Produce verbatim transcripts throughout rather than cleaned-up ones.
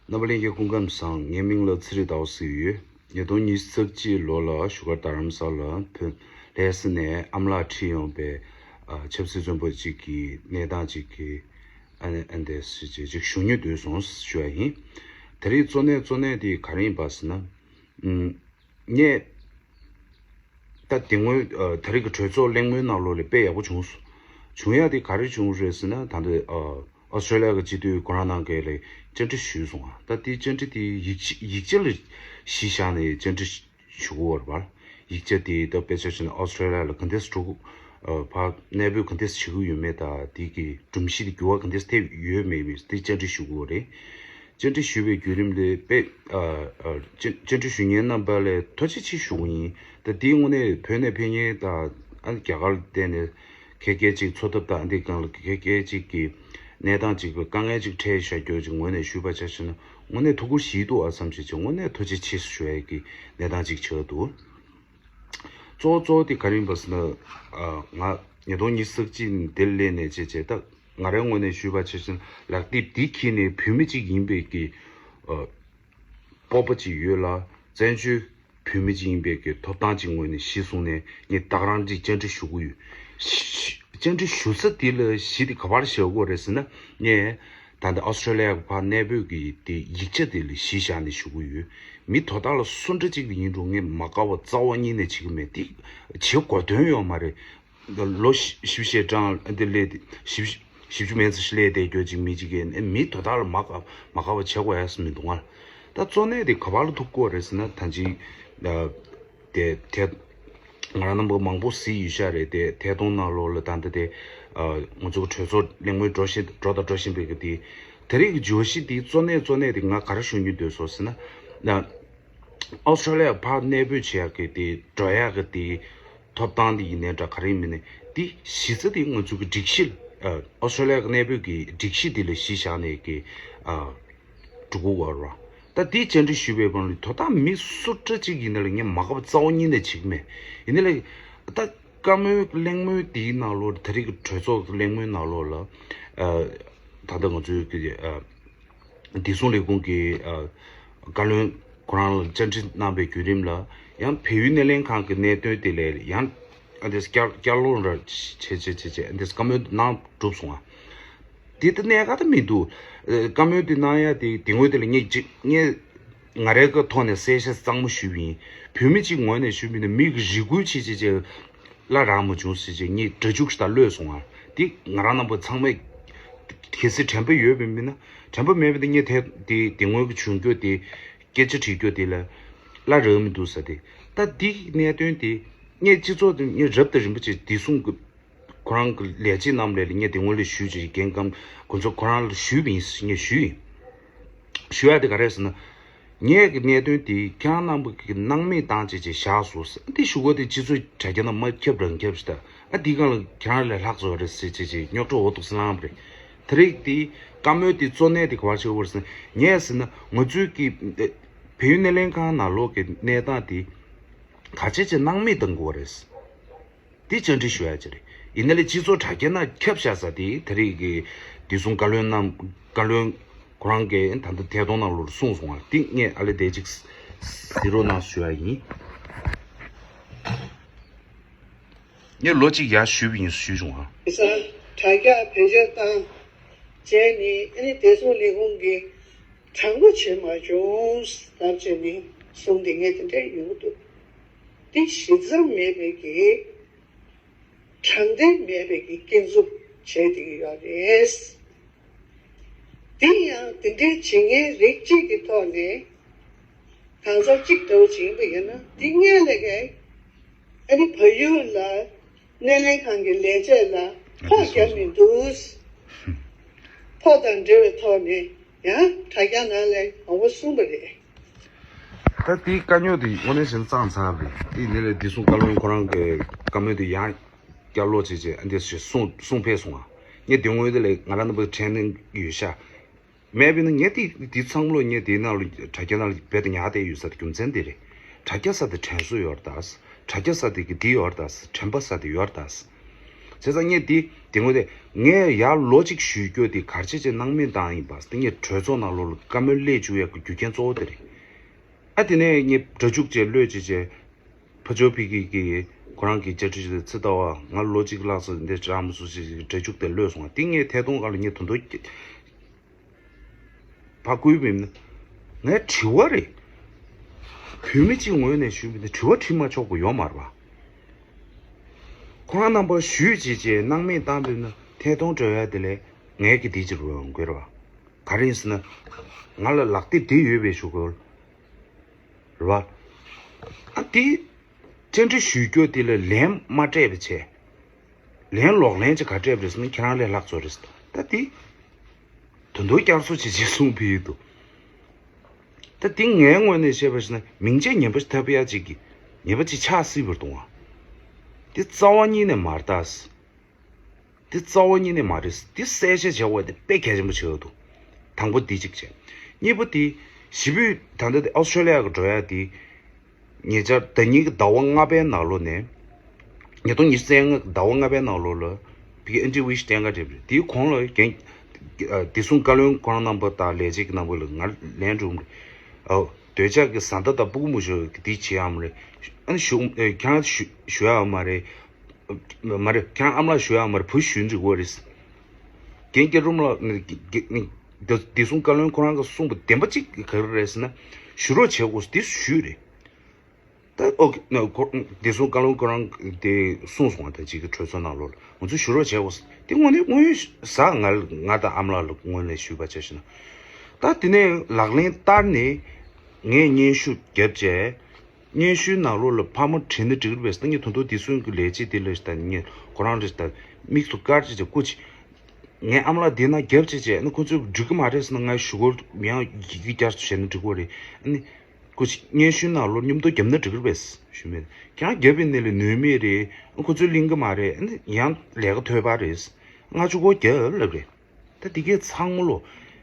རྣམ་པ་ལྷན་རྒྱས་སྐུ་ཁམས་བཟང་། ངའི་མིང་ལ་ཚེ་རིང་ཟླ་བ་ཟེར་གྱི་ཡོད། ཉིས་སྟོང་ཉི་ཤུ་རྩ་གཅིག་ལོ་ལ་བཞུགས་སྒར་རྡ་རམ་ས་ལ་བོད་ལྷ་ས་ནས་ཨ་མ་ལགས་ཁྲིད་ཡོང་པའི་ཨ་ཆབ་སྲིད་བཙོན་པ་གཅིག་གི་གནས་སྟངས་གཅིག་གི་ཨ་ཨ་འདས་ཞིག་ཅིག་ཞུ་སྙིང་འདོད་སོང་ཞུ་བ་ཡིན། དེ་རིང་གཙོ་གནད་གཙོ་གནད་དེ་ག་རེ་ཡིན་པ་ཟེར་ན། ངས་ད་དེ་སྔོན་ཨ་ད་རེས་ཀྱི་གྲོས་ཚོགས་གླེང་མོལ་ནང་ལོགས་ལ་དཔེ་ཡག་པོ་བྱུང་སོང་། བྱུང་ཡག་དེ་ག་རེ་བྱུང་རེད་ཟེར་ན། ད་ལྟ་ཨ་ཨོ་སི་ཀྲོ་ལི་ཡ་གི་སྤྱི་འཐུས་ཁོ་རང་ནང་གི་ལ་བཅར་འདྲི་ཞུས་སོང་ང་། ད་དེ་བཅར་འདྲི་དེ་ཡིག་ཆ་ཡིག་ཆ་ལ་གཞི་བཞག་ནས་བཅར་འདྲི་ཞུ་གི་ཡོད་རེད་པ། ཡིག་ཆ་དེ་ད་དཔེ་ཆ་བཞག་ན་ཨོ་སི་ཀྲོ་ལི་ཡ་ལ་ག་འདྲས་འགྲོ་གི་ཨ་ཕར་གནས་སྤོས་ག་འདྲས་བྱེད་ཀྱི་ཡོད་མེད་དང་། དེ་གི་སྒྲོམ་གཞི་དེ་འགྱུར་བ་ག་འདྲས་ཐེབས་ཡོད་མེད་མེད་དེ་བཅར་འདྲི་ཞུ་གི་ཡོད་རེད། བཅར་འདྲི་ཞུ་བའི་བརྒྱུད་རིམ་ལས་དཔེ་ཨ་ཨ་བཅར་བཅར་འདྲི་ཞུ་མཁན་རྣམ་པ་ལ་ཐུགས་རྗེ་ཆེ་ཞུ་གི་ཡིན། ད་དེའི་དངོས་གནས་བོད་ནས་ཕེབས་མཁན་དང་ཨ་རྒྱ་གར་ལ་བསྡད་ནས་ཁ་སྐད་ཅིག་འཚོ་ཐབས་དང་འདི་སྒང་ལ་ཁ་སྐད་ཅིག་གི་གནས་སྟངས་ཅིག་དཀའ་ངལ་ཅིག་འཕྲད་བཞག་རྒྱུ་ཅིག་ངོས་ནས་ཞུས་པ་ཆ་བཞག་ན་དངོས་གནས་ཐུགས་ཁུར་བཞེས་འདུག་ཨ་བསམ་བྱས་ཅིག་དངོས་གནས་ཐུགས་རྗེ་ཆེ་ཞུ་ཡ་གི་གནས་སྟངས་ཅིག་ཆགས་འདུག། གཙོ་བོ་གཙོ་བོ་དེ་ག་རེ་ཡིན་པ་ཟེར་ན། ཨ་ང་ཉིས་སྟོང་ཉི་ཤུ་རྩ་གཅིག་འདིར་སླེབས་ནས་བྱས་བྱས་ད་ང་རའི་ངོས་ནས་ཞུས་པ་ཆ་བཞག་ན་ལག་དེབ་འདི་འཁྱེར་ནས་བོད་མི་གཅིག་ཡིན་པའི་གི་ཨ་སྤོབས་པ་ཅིག་ཡོད་ལ། བཙན་བྱོལ་བོད་མི་གཅིག་ཡིན་པའི་གི་ཐོབ་ཐང་ཅིག་ངོས་ནས་གཞི་བཟུང་ནས་ངས་ད་ག་རང་ཅིག་བཅར་འདྲི་ཞུ་གི་ཡོད། བཅར་འདྲི་ཞུ་ས་དེ་ལ་གཞི་དེ་ག་པར་བཞག་དགོས་རེད་ཟེར་ན། ངས་ད་ལྟ་ཨོ་སི་ཀྲོ་ལི་ཡ་གི་ཕར་གནས་སྤོས་ཀྱི་དེ་ཡིག་ཆ་དེ་ལ་གཞི་བཞག་ནས་ཞུ་གི་ཡོད། མི་དོ་བདག་ལ་སུ་འདྲ་ཅིག་ཡིན་རུང་ངས་མ་དགའ་བ་རྩ་བ་ཉིད་ནས་བྱེད་ཀྱི་མེད། དེ་བྱེད་དགོས་དོན་ཡོད་མ་རེད། ལོ་བཞི་བཅུ་ཞེ་གྲངས་འདི་སླེབས་ཏེ་བཞི་བཅུ་བཞི་བཅུ་མན་ཙམ་ཞིག་སླེབས་བསྡད་རྒྱུ་ཅིག་མི་གཅིག་གིས་མི་དོ་བདག་ལ་མ་དགའ་མ་དགའ་བ་བྱེད་དགོས་ཡ་ཟེར་མི་འདུག་ང་། ད་གཙོ་གནད་དེ་ག་པར་ལ་ཐུག་དགོས་རེད་ཟེར་ན། ད་ཅི་དེ་ཐད་ང་རང་རྣམ་པ་མང་པོ་གཟིགས་ཡོད་ཤག་རེད་དེ། ཐད་གཏོང་ནང་ལོགས་ལ་ད་ལྟ་དེ་ཨ་ང་ཚོ་གི་གྲོས་ཚོགས་གླེང་མོལ་འགྲོ་བཞིན་འགྲོ་དང་འགྲོ་བཞིན་པའི་གི་དེ་དེ་རིང་གི་བརྗོད་གཞི་དེ་གཙོ་གནད་གཙོ་གནད་དེ་ང་ག་རེ་ཞུ་སྙིང་འདོད་སོང་ཟེར་ན། ཨོ་སི་ཀྲོ་ལི་ཡ་ཕར་གནས་སྤོས་བྱེད་ཡག་གི་དེ་འགྲོ་ཡག་གི་དེ་ཐོབ་ཐང་དེ་ཡིན་ནའི་འདྲ་ག་རེ་ཡིན་མིན་ནའི་དེ་གཞི་རྩ་དེ་ང་ཚོ་གི་སྒྲིག་གཞི་ཨ་ཨོ་སི་ཀྲོ་ལི་ཡ་གི་གནས་སྤོས་ཀྱི་སྒྲིག་གཞི་དེ་ལ་གཞི་བཞག་ནས་ཀྱི་ཨ་འགྲོ་གི་ཡོད་རེད། ད་དེ་བཅར་འདྲི་ཞུས་པའི་སྒང་ལ་དོ་བདག་མི་སུ་འདྲ་ཅིག་ཡིན་ན་ལ་ངས་མ་དགའ་བ་རྩ་བ་ཉིད་ནས་བྱེད་ཀྱི་མེད། ཡིན་ནའི་ལ་ད་བཀའ་མོལ་གླེང་མོལ་དེའི་ནང་ལོགས་ད་རེས་ཀྱི་གྲོས་ཚོགས་གླེང་མོལ་ནང་ལོགས་ལ་ཨ་ད་ལྟ་ང་ཚོའི་གི་ཨ་བདེ་སྲུང་ལས་ཁུངས་ཀྱི་ཨ་བཀའ་བློན་ཁོ་རང་ལ་བཅར་འདྲི་གནང་བའི་བརྒྱུད་རིམ་ལ་ཡང་བལ་ཡུལ་སྣེ་ལེན་ཁང་གི་གནད་དོན་དེ་ལ་ཡང་ཨ་འདྲས་བསྐྱར་བསྐྱར་སློང་ར་བྱེད་བྱེད་བྱེད་བྱེད་ཨ་འདྲས་བཀའ་མོལ་གནང་གྲུབ་སོང་ང་། དེ་ལྟ་གནད་འགག་ད་མི་འདུག། ཨ་བཀའ་མོལ་དེ་གནང་ཡ་དེ་དེ་སྔོན་དེ་ལ་ངས་ཅིག་ངས་ང་རའི་ཀ་ཐོག་ནས་གསལ་བཤད་གཙང་མ་ཞུས་པ་ཡིན། བོད་མི་གཅིག་ངོས་ནས་ཞུས་པ་ཡིན་ན་མི་གི་རེ་སྐུལ་བྱེད་བྱེད་བྱེད། བླ་རག་མ་བྱུང་ཟེར་བྱས་ངས་སྒྲ་འཇུག་ཞིག་དང་གློད་སོང་ང་། དེ་ང་རང་རྣམ་པ་ཚང་མས་གལ་སྲིད་དྲན་པ་ཡོད་པ་མིན་ན། དྲན་པ་མེད་པ་དེ་ངས་དེ་དེ་དེ་སྔོན་གྱི་བྱུང་རྒྱུ་དེ་སྐད་ཆ་དྲིས་རྒྱུ་དེ་ལ་བླ་རག་མི་འདུག་ཟེར་ཏེ། ད་དེ་གནད་དོན་དེ་ངས་སྤྱི་ཚོགས་དེ་ངས་རབ་དང་རིམ་པ་བྱས་བདེ་སྲུང་གི་ཁོ་རང་གི་ལས་བྱེད་རྣམས་ལ་ངས་དེ་སྔོན་ལ་ཞུས་བྱས་འགན་འཁུར་ཁོ་ཚོ་ཁོ་རང་ལ་ཞུས་པ་ཡིན་ཟེར་ངས་ཞུས་ཡིན། ཞུ་ཡ་དེ་ག་རེ་ཟེར་ན། ངས་ཀྱི་གནད་དོན་དེ་ཁྱེད་རང་རྣམ་པ་གི་སྣང་མེད་བཏང་བྱས་བྱས་བཞག་སོང་ཟེར། འདི་ཞུ་སྒོ་དེ་སྤྱི་ཚོགས་དྲ་རྒྱ་ནང་མ་ཁྱབ་རང་ཁྱབ་ཞིག་ད། ཨ་འདི་སྒང་ལ་ཁྱེད་རང་ལས་ལྷག་བཟོ་རེད་ཟེར་བྱས་བྱས་རྙོག་དྲ་འོ་ཐུག་སེ་ལངས་པ་རེད། དེ་རིང་དེ་བཀའ་མོལ་དེ་གཙོ་གནད་དེ་ག་པར་བྱེད་དགོས་རེད་ཟེར་ན། ངས་ཟེར་ན་ང་ཚོའི་གི་བལ་ཡུལ་སྣེ་ལེན་ཁང་ནང་ལོགས་ཀྱི་གནས་སྟངས་དེ་ག་བྱས་བྱས་སྣང་མེད་གཏང་དགོས་རེད། དེ་བཅར་འདྲི་ཞུ་ཡ་ཅིག་རེད། ཡིན་ན་ལས་སྤྱི་ཚོགས་དྲ་རྒྱ་ནང་ཁྱབ་བཞག་ས་དེ་དེ་རིང་གི་བདེ་སྲུང་བཀའ་བློན་རྣམ་བཀའ་བློན་ཁོ་རང་གིས་ད་ལྟ་ཐད་གཏོང་ནང་ལོགས་གསུངས་སོང་བ་དེ་ངས་ཨ་ལས་དེ་ཅིག་གཟིགས་རོགས་གནང་ཞུ་ཡ་ཡིན། ངས་ལོ་གཅིག་ཡར་ཞུས་པ་ཡིན་ཞུས་བྱུང་བ། དེང་སང་དྲ་རྒྱ་བེད་སྤྱོད་བཏང་བྱས་ནས་ཨ་ནི་བདེ་སྲུང་ལས་ཁུངས་ཀྱིས་དྲང་པོ་བྱེད་མ་བྱུང་ལབ་བྱས་ནས་གསུངས་ཏེ་ངས་དེ་འདྲ་ཡོང་གི་འདུག། འདི་ཞིབ་མཚམས་མེད་པའི་གི་དྲང་བདེན་མེད་པའི་གི་སྐྱོན་འཛུགས་བྱས་བསྡད་ཀྱི་ཡོད་རེད། དེ་ཡང་དེ་འདྲའི་བྱེད་མཁན་རིགས་གཅིག་གི་ཐོག་ནས་གང་ཟག་གཅིག་འདྲ་བོ་བྱེད་ཡིན་པ་ཡིན་ན་འདི་སྔོན་ལ་གི་ཨ་ནི་བལ་ཡུལ་ལ་སྣེ་ལེན་ཁང་གི་ལས་བྱེད་ལ་ཕོགས་བརྒྱབ་མི་འདུག། ཕོགས་དང་འབྲེལ་བའི་ཐོག་ནས་ཡང་དྲ་རྒྱ་ནང་ལ་མང་པོ་གསུངས་པ་རེད། ད་དེའི་དཀའ་རྙོག་དེ་དངོས་གནས་བྱས་ན་ཙང་ཙང་རེད། དེ་ནས་ལས་བདེ་སྲུང་བཀའ་བློན་ཁོ་རང་གི་བཀའ་མོལ་དེ་ཡང་བསྐྱར་ཀློག་བྱས་བྱས་ཨ་འདྲས་ཞེས་གསུངས་གསུངས་ཕེབས་སོང་ང་། ངས་དེ་སྔོན་དེ་ལས་ང་རང་རྣམ་པ་དྲན་ཡོད་ཤག། མེད་པས་ན་ངས་དེ་དེ་ཚང་མ་ལོ་ངས་དེའི་ནང་ལ་དྲ་རྒྱ་ནང་ལ་རྦད་དེ་ཉར་བསྡད་ཡོད་ས་དེ་རྒྱུ་མཚན་དེ་རེད། དྲ་རྒྱ་ས་དེ་དྲན་གསོ་ཡོད་རེད་ད། དྲ་རྒྱ་ས་དེ་གི་འདི་ཡོད་རེད་ད། དྲན་པ་ས་དེ་ཡོད་རེད་ད། བྱས་ཙང་ངས་དེ་དེ་ངོས་དེ་ངས་ཡར་ལོ་གཅིག་ཞུས་རྒྱུ་དེ་ག་རེ་བྱས་བྱས་སྣང་མེད་བཏང་ཡིན་པ་དེ་ངས་གྲོས་ཚོགས་ནང་ལོགས་ལ་བཀའ་མོལ་སླེབས་བཅུག་ཡག་གི་རྒྱུ་རྐྱེན་གཙོ་བོ་དེ་རེད། ཨ་དེ་ནས་ངས་སྒྲ་འཇུག་བྱས་གློད་བྱས་བྱས་ཕ་ཇོ་ཕི་གི་གི་ཁོ་རང་གི་བཅར་འདྲི་བྱས་ཚེ་ལྟ་བ་ང་ལོ་གཅིག་ལྷག་ཙམ་འདི་བཅར་མ་སོང་ཞེས་སྒྲ་འཇུག་དེ་གློད་སོང་བ་དེ་ངས་ཐད་གཏོང་སྒང་ལ་ངས་དོན་དུ། ཕ་བསྐུལ་མིན་ན། ངའི་དྲི་བ་རེད། བོད་མི་གཅིག་ངོས་ནས་ཞུས་པ་ཡིན་ན་དྲི་བ་དྲི་མ་ཆོག་པ་ཡོད་མ་རེད་པ། ཁོ་རང་རྣམ་པ་ཞུས་བྱས་བྱས་སྣང་མེད་བཏང་པ་ཡིན་ན་ཐད་གཏོང་སྤྲོད་ཡ་དེ་ལས་ངའི་གི་དེ་ཅིག་རུ་ཡོང་གི་རེད་པ། ག་རེ་ཡིན་ཟེར་ན། ང་ལ་ལག་དེབ་དེ་ཡོད་པའི་ཞུ་དགོས། རེད་པ། ཨ་དེ། བཅར་འདྲི་ཞུ་རྒྱུ་དེ་ལ་ལན་མ་སྤྲད་པ་བྱས། ལན་ལོག་ལན་ཅིག་ག་སྤྲད་པ་རེད་ཟེར་ན་ཁྱེད་རང་ལས་ལྷག་ཚོད་རེད་ཟེར། ད་དེ། དོན་དུ་བསྐྱར་གསོ་བྱེད་ཅེས་གསུངས་ཕུལ་ཡོད་འདུག་ད་དེ་ངའི་ངོས་ནས་བཤད་པ་ཞིག་ན་མིང་ཆད་ངན་པ་ཞིག་ཐོབ་ཡ་ཅིག་གི་ངན་པ་ཅིག་ཆགས་སྲིད་པར་གཏོང་བ། དེ་རྩ་བ་ཉིད་ནས་མ་རེད་ད། དེ་རྩ་བ་ཉིད་ནས་མ་རེད། དེ་གསལ་བཤད་བྱ་དགོས་དེ་དཔེ་གལ་ཆེན་པོ་ཆགས་ཡོད་འདུག་དང་པོ་དེ་གཅིག་བྱས། གཉིས་པ་དེ། བཞི་པོས་ད་ལྟ་དེ་ཨོ་སི་ཀྲོ་ལི་ཡ་གི་འགྲོ་ཡ་དེ། ཉེ་ཆར་ཟླ་ཉིན་གྱི་ཟླ་བ་ལྔ་པའི་ནང་ལོགས་ནས། ཉིས་སྟོང་ཉི་ཤུ་རྩ་ལྔ་ཟླ་བ་ལྔ་པའི་ནང་ལོགས་ལ། བི་ཨེན་ཏི་ཝི་ཤི་བསྟན་ག་འདྲ་རེད། དེའི་གོང་ལ་རྒན། བདེ་སྲུང་བཀའ་བློན་ཁོང་རྣམ་པ་དང་ལས་བྱེད་ཀྱི་རྣམ་པ་ལ་ང་ལན་རུམ་རེད། ཨོ། འདོད་ཆགས་ཀྱི་བཟའ་ཟླ་དང་སྤུ་གུ་མོ་ཤོར་གི་དེ་བྱེད་ཡམ་རེད། ཨ་ནི་ཞུ་ཁྱང་ཞུ་ཞུ་ཡ་མ་རེད། མ་རེད། ཁྱེད་རང་ཨ་མ་ལགས་ཞུ་ཡག་མ་རེད། བུ་ཞུ་འགྲིག་གོ་རེད། རྒན་སྐྱབས་རུམ་ལགས་ནི་དེ་སྲུང་བཀའ་བློན་ཁོ་རང་གིས་གསུངས་པ་བདེན་པ་གཅིག་ག་རེ་རེད་ཟེར་ན། ཞུ་རོགས་བྱེད་དགོས་དེ་ཞུས་རེད། ད་ཨོ་ཁེ་ནི་ཁོ་དེ་སྲུང་བཀའ་བློན་ཁོ་རང་དེ་གསུངས་སོང་བ། ད་ཅིག་གི་གྲོས་ཚོགས་ནང་ལོགས་ལ་ང་ཚོས་ཞུ་རོགས་བྱེད་དགོས་དེ་དངོས་གནས་དངོས་ཡོད་ཟ། ང་ང་དང་ཨ་མ་ལགས་ལ་དངོས་གནས་ཞུས་པ་བྱས་ཤིག་ན། ད་དེ་ནས་ལག་ལེན་བསྟར་ནས་ངས་སྙན་ཞུ་བརྒྱབ་བྱས། སྙན་ཞུའི་ནང་ལོགས་ལ་ཕ་མ་བྲིས་ན་འགྲིག་རེད་པས། ད་ངས་དོན་དུ་བདེ་སྲུང་གི་ལས་བྱེད་དེ་ལ་ད་ངས་ཁོ་རང་རེད་ད་དམིགས་སུ་བཀར་བྱས་བྱས་སྐུ་མཁྱེན། ངའི་ཨ་མ་ལགས་དེ་ན་རྒྱབ་བྱས་བྱས་ཨ་ནི་ཁོ་ཚོས་འགྲིག་གི་མ་རེད་ཟེར་ན་ང་ཞུ་སྒོ་ཡང་ཡི་གེ་བསྐྱར་བྱས་ན་འགྲིག་གི་རེད། ཨ་ནི་སྐུ་མཁྱེན་སྙན་ཞུའི་ནང་ལོགས་མཉམ་དུ་རྒྱབ་ན་འགྲིག་རེད་པས་ཞུས་མེད། ཁྱེད་རང་རྒྱབ་པའི་ནས་ལས་ནུས་མེད་རེད། ཨ་ཁོ་ཚོས་ལེན་གི་མ་རེད། ཨ་ནི་ཡང་ལས་ཀ་ཐོལ་པ་རེད། ང་ཆུ་སྒོ་རྒྱབ་ལབ་རེད། ད་དེ་གས་ཚང་མ་ལོ།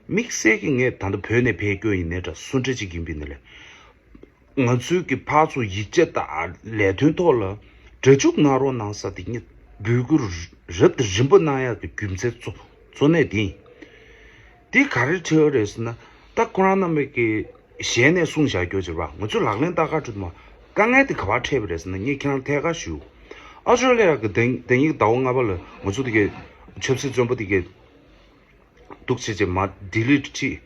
དམིགས་བསལ་གྱི་ངས་ད་ལྟ་བོད་ནས་ཕེབས་རྒྱུ་ཡིན་ནའི་འདྲ་སུ་འདྲ་ཅིག་ཡིན་པའི་ནི་ལས། ང་ཚོའི་གི་ཕར་ཚུར་ཡིག་ཆ་དང་ལས་དོན་ཐོག་ལ་སྒྲ་འཇུག་གནང་རོགས་གནང་ས་དེ་ངས་འབོད་སྐུལ་རབ་དང་རིམ་པ་གནང་ཡག་གི་རྒྱུ་མཚན་གཙོ་གཙོ་གནད་དེ་ཡིན། དེ་ག་རེ་འཕྲད་ཡོད་རེད་ཟེར་ན། ད་ཁོ་རང་རྣམ་པས་ཀྱི་ཞལ་ནས་གསུངས་བཞག་རྒྱུ་ཅིག་རེད་པ། ང་ཚོས་ལག་ལེན་བསྟར་ག་འགྲོ་དུས་མ་དཀའ་ངལ་དེ་ག་པར་འཕྲད་པ་རེད་ཟེར་ན་ངས་ཁྱེད་རང་ཐད་ཀར་ཞུ། ཨ་སི་ཀྲོ་ལི་ཡ་གི་ཟླ་ཟླ་ཉིན་གྱི་ཟླ་བ་ལྔ་པ་ལ་ང་ཚོ་དེ་གའི་ཆབ་སྲིད་བཙོན་པ་དེ་གའི་འདུག་བྱས་བྱས་མ་ལྡི་ལིར་ཁྲིད།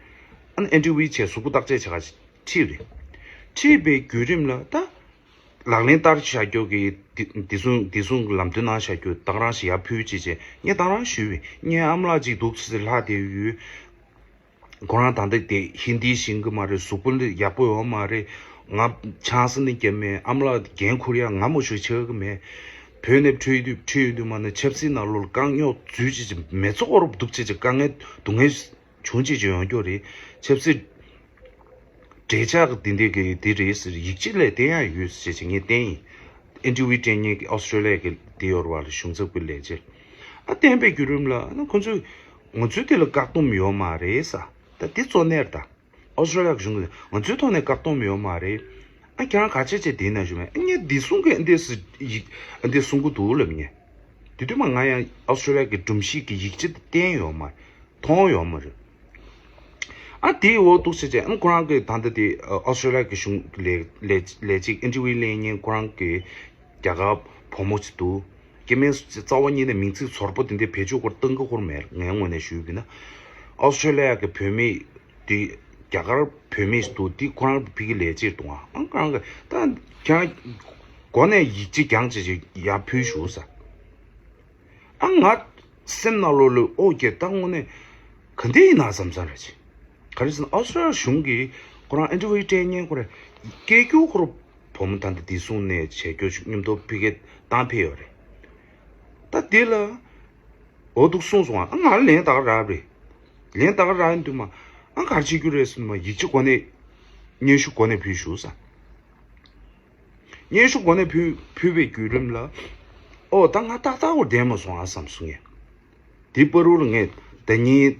ཨ་ནི་ཨེན་ཊི་ཝི་བྱས་གཟུགས་པོ་བརྟག་དཔྱད་བྱེད་ག་ཁྲིད་རེད། ཁྲིད་པའི་བརྒྱུད་རིམ་ལ་ད་ལག་ལེན་བསྟར་བཞག་རྒྱུ་གི་བདེ་བདེ་སྲུང་བདེ་སྲུང་གི་ལམ་སྟོན་གནང་བཞག་རྒྱུ་ད་ག་རང་ཞིག་ཡར་ཕུལ་བྱས་བྱས་ངས་ད་ག་རང་ཞུས་པས། ངའི་ཨ་མ་ལགས་ཅིག་འདུག་བྱས་བྱས་ལྷག་བསྡད་ཡོད། ཁོ་རང་ད་ལྟ་དེ་ཧིན་དི་ཤེས་ཀྱི་མ་རེད། གཟུགས་པོ་ཡག་པོ་ཡོད་མ་རེད། ང་ཆང་ས་ནས་བརྒྱབ་མེད། ཨ་མ་ལགས་འགན་འཁུར་ཡག་ང་མོ་ཞིག་ཆགས་ཀྱི་མེད། བོད་ནས་ཁྲིད་དུས་ཁྲིད་ཡོང་དུས་མ་ནས་ཆབ་སྲིད་ནང་ལོགས་ལ་རྐང་རྙོག་འཛུལ་བྱས་བྱས་མི་ཚེ་ཧོར་འདུག་བྱས་བྱས་དཀའ་ངལ་སྡུག་བསྔལ་བྱུང་བྱས་བྱས་ཡོང་རྒྱུ་རེད། ཆབ་སྲིད་འབྲེལ་ཆགས་ཀྱི་འདི་འདྲས་ཀྱི་འདི་རེད་ཟེར་ཡིག་ཆ་ལ་བསྟན་ཡག་ཡོད་ཟེར་བྱས་བྱས་ངས་བསྟན་ཡིན། ཨེན་ཊི་ཝི་སྤྲད་མཁན་གྱི་ཨོ་སི་ཀྲོ་ལི་ཡ་གི་དེ་ཡོད་རེད་པ་ལ་གཞུང་ཚབ་ཀྱི་ལས་བྱེད། ཨ་བསྟན་པའི་བརྒྱུད་རིམ་ལ་ཨ་ནི་ཁོ་ཚོས་ང་ཚོའི་དེ་ལ་བཀག་སྡོམ་ཡོད་མ་རེད་ས། ད་དེ་གཙོ་གནད་རེད་ད། ཨོ་སི་ཀྲོ་ལི་ཡ་གི་གཞུང་གིས་ང་ཚོའི་ཐོག་ནས་བཀག་སྡོམ་ཡོད་མ་རེད། ཨ་ཁྱེད་རང་ག་བྱས་བྱས་དེ་ན་བཞུགས་མེད། ཨ་ངས་བདེ་སྲུང་གིས་ཨ་འདས་སུ་ཡིག་ཨ་འདས་གསུང་གི་འདུག་ལབ་ངས། དེ་དུས་མ་ང་ཡང་ཨོ་སི་ཀྲོ་ལི་ཡ་གི་སྒྲོམ་གཞི་གི་ཡིག་ཆ་དེ་བསྟན་ཡོད་མ་རེད། མཐོང་ཡོད་མ་རེད། ཨ་དེའི་འོག་འདུག་བྱས་བྱས་ཨ་ཁོ་རང་གི་ད་ལྟ་དེ་ཨོ་སི་ཀྲོ་ལི་ཡ་གི་གཞུང་ལས་ལས་ལས་བྱེད་ཨེན་ཊི་ཝི་ལེན་མཁན་ཁོ་རང་གི་རྒྱ་གར་བུ་མོ་ཅིག་འདུག་སྐྱེ་དམན་རྩ་བ་ཉིད་ནས་མིང་ཚིག་ཚོར་པོ་དེ་འདྲའི་བེད་སྤྱོད་སྐོར་གཏང་གི་སྐོར་མེད། ངའི་ངོས་ནས་ཞུས་པ་ཡིན་ན། ཨོ་སི་ཀྲོ་ལི་ཡ་གི་བུད་མེད་དེ་རྒྱ་གར་བུད་མེད་ཞིག་འདུག་དེ་ཁོ་རང་ཕ་གི་ལས་བྱེད་འདུག་ཨ་ཁོ་རང་གི་ད་ཁྱེད་རང་གོ་ནས་ཡིག་ཆ་རྐྱང་བྱས་བྱས་ཡར་ཕུལ་ཞུ་ས། ཨ་ང་སེམས་ནང་ལོགས་ལ་ཨོ་ཀྱེ་ད་དངོས་གནས་ག་འདྲ་ཡིན་ན་བསམ་བསམ་རེད་ཅེ། ག་རེ་ཟེར་ན་ཨོ་སི་ཀྲོ་ལི་ཡ་གཞུང་གིས་ཁོ་རང་ཨེན་ཊི་ཝི་སྤྲད་མཁན་ཁོ་རེ་སྐད་སྒྱུར་ཁོ་ར་བུ་མོ་ད་ལྟ་བདེ་སྲུང་ནས་བྱེད་རྒྱུ་མཉམ་དུ་ཕ་གིར་བཏང་ཕེབས་ཡོད་རེད། ད་དེ་ལ་འོ་འདུག་གསུངས་སོང་ཨ། ང་ལ་ལན་ད་ག་རག་རེད། ལན་ད་ག་རག་ཡིན་དུས་མ་ཨ་ག་རེ་བྱེད་རྒྱུ་རེད་ཟེར་ན་མ་ཡིག་ཆ་གོ་ནས་སྙན་ཞུ་གོ་ནས་ཕུལ་ཞུ་ས། སྙན་ཞུ་གོ་ནས་ཕུལ་ཕུལ་བའི་བརྒྱུད་རིམ་ལ། ཨོ་ད་ང་ཏག་ཏག་བོར་བསྡད་མ་སོང་ཨ་བསམ་སོང་ངས། དེ་བར་དུ་ལ་ངས་ཟླ་ཉིན་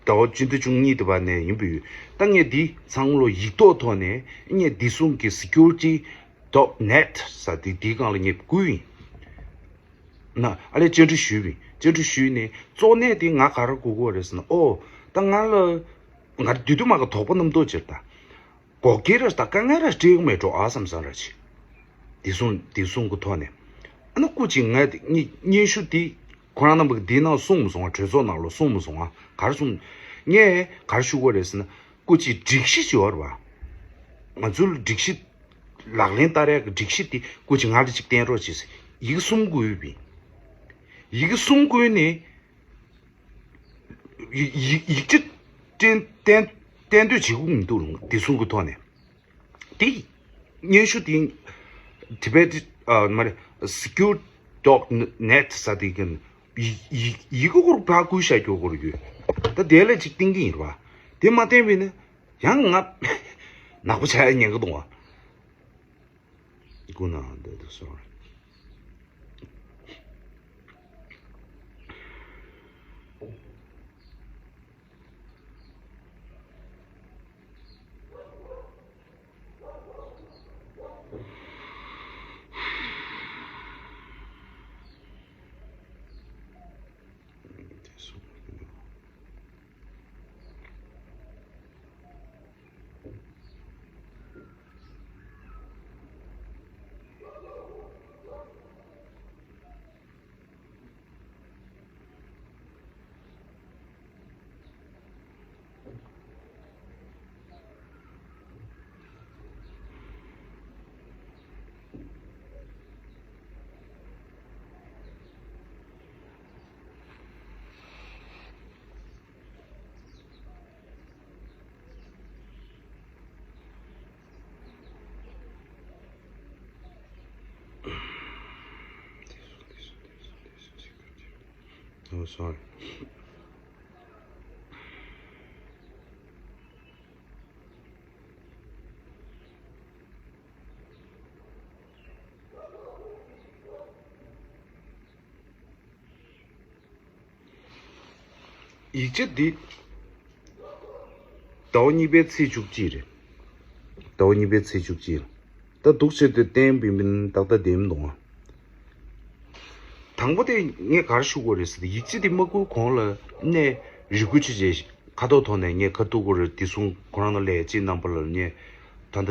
ཟླ་བ་སྤྱི་ཟླ་བཅུ་གཉིས་དེ་བར་ནས་ཡིན་པའི་ད་ངས་འདི་ཚང་མ་ལོ་ཡིག་ཐོག་ཐོག་ནས་ངས་བདེ་སྲུང་གི་སི་ཀུ་རི་ཊི་ཌོཊ་ནེཊ་ས་དེ་དེའི་སྒང་ལ་ངས་བསྐུར་ཡིན། ན་ཨ་ལས་བཅར་འདྲི་ཞུས་པས། བཅར་འདྲི་ཞུས་ནས་གཙོ་གནད་དེ་ང་ག་རེ་དགོས་ཀྱི་རེད་ཟེར་ན། ཨོ་ད་ང་ལ་ང་དུས་དུ་མ་ག་དོགས་པ་རྣམ་རྟོག་ཅིག་ད་འགོག་རྐྱེན་རེད། ད་དཀའ་ངལ་རེད། སྤྲད་ཀྱི་མེད་འགྲོ་ཨ་བསམ་བསམ་ར་ཅིག་དེ་གསུང་དེ་གསུང་གི་ཐོག་ནས་ཨ་ན་སྐུ་མཁྱེན་ང་དེ་སྙན་སྙན་ཞུ་དེ་ཁོ་རང་རྣམ་པ་གི་དེ་ནང་གསུངས་མ་སོང་ང་། གྲོས་ཚོགས་ནང་ལ་གསུངས་མ་སོང་ང་། ག་རེ་གསུངས། ངས་ག་རེ་ཞུ་དགོས་རེད་ཟེར་ན། སྐུ་མཁྱེན་སྒྲིག་གཞི་ཅིག་ཡོད་རེད་བ། ང་ཚོའི་སྒྲིག་གཞི་ལག་ལེན་བསྟར་ཡག་གི་སྒྲིག་གཞི་དེ་སྐུ་མཁྱེན་ང་ལ་ཅིག་བསྟན་རོགས་བྱེད་ཟེར། ཡི་གེ་གསུམ་དགོས་པས། ཡི་གེ་གསུམ་བཀོད་ནས་ཡིག་ཡིག་ཡིག་ཆ་སྟོན་སྟོན་སྟོན་འདོད་བྱེད་ཀྱི་མི་འདུག་དེ་གསུང་གི་ཐོག་ནས། དེ་སྙན་ཞུ་དེ་Tibet ཨ་མ་རེད། Secure dot net ཟེར་དེ་གི་ཡི་ཡི་ཡི་གེ་སྐོར་ཕར་བསྐུར་བཞག་རྒྱུ་སྐོར་ཡོད། ད་དེ་ལ་ཅིག་བསྟན་གྱི་ཡིན་རེད་བ། དེ་མ་བསྟན་པས་ན་ཡང་ང་ནག་པོ་ཆགས་ཡ་ཉེན་ཁ་འདུག་བ། Good night, sorry. Oh, sorry. ཡིག་ཆ་འདི་ཟླ་བ་གཉིས་པའི་ཚེས་བཅུ་གཅིག་རེད། ཟླ་བ་གཉིས་པའི་ཚེས་བཅུ་གཅིག་ད་འདུག་བྱས་ཏེ་གཏན་འབེབས་མིན་ཏག་ཏག་བདེན་མི་འདུག་ཨ། དང་པོ་དེ་ངས་ག་རེ་ཞུ་དགོས་རེད་ཟེར་ཏེ། ཡིག་ཆ་འདི་མ་བསྐུར་གོང་ལ་ནས་རེ་སྐུལ་ཅིག་བྱས། ཁ་ཐོག་ཐོག་ནས་ངས་ཁ་ཐུག་གོ་རེད། དེ་སོང་ཁོ་རང་ལ་ལས་བྱེད་རྣམ་པ་ལ་ངས་ད་ལྟ་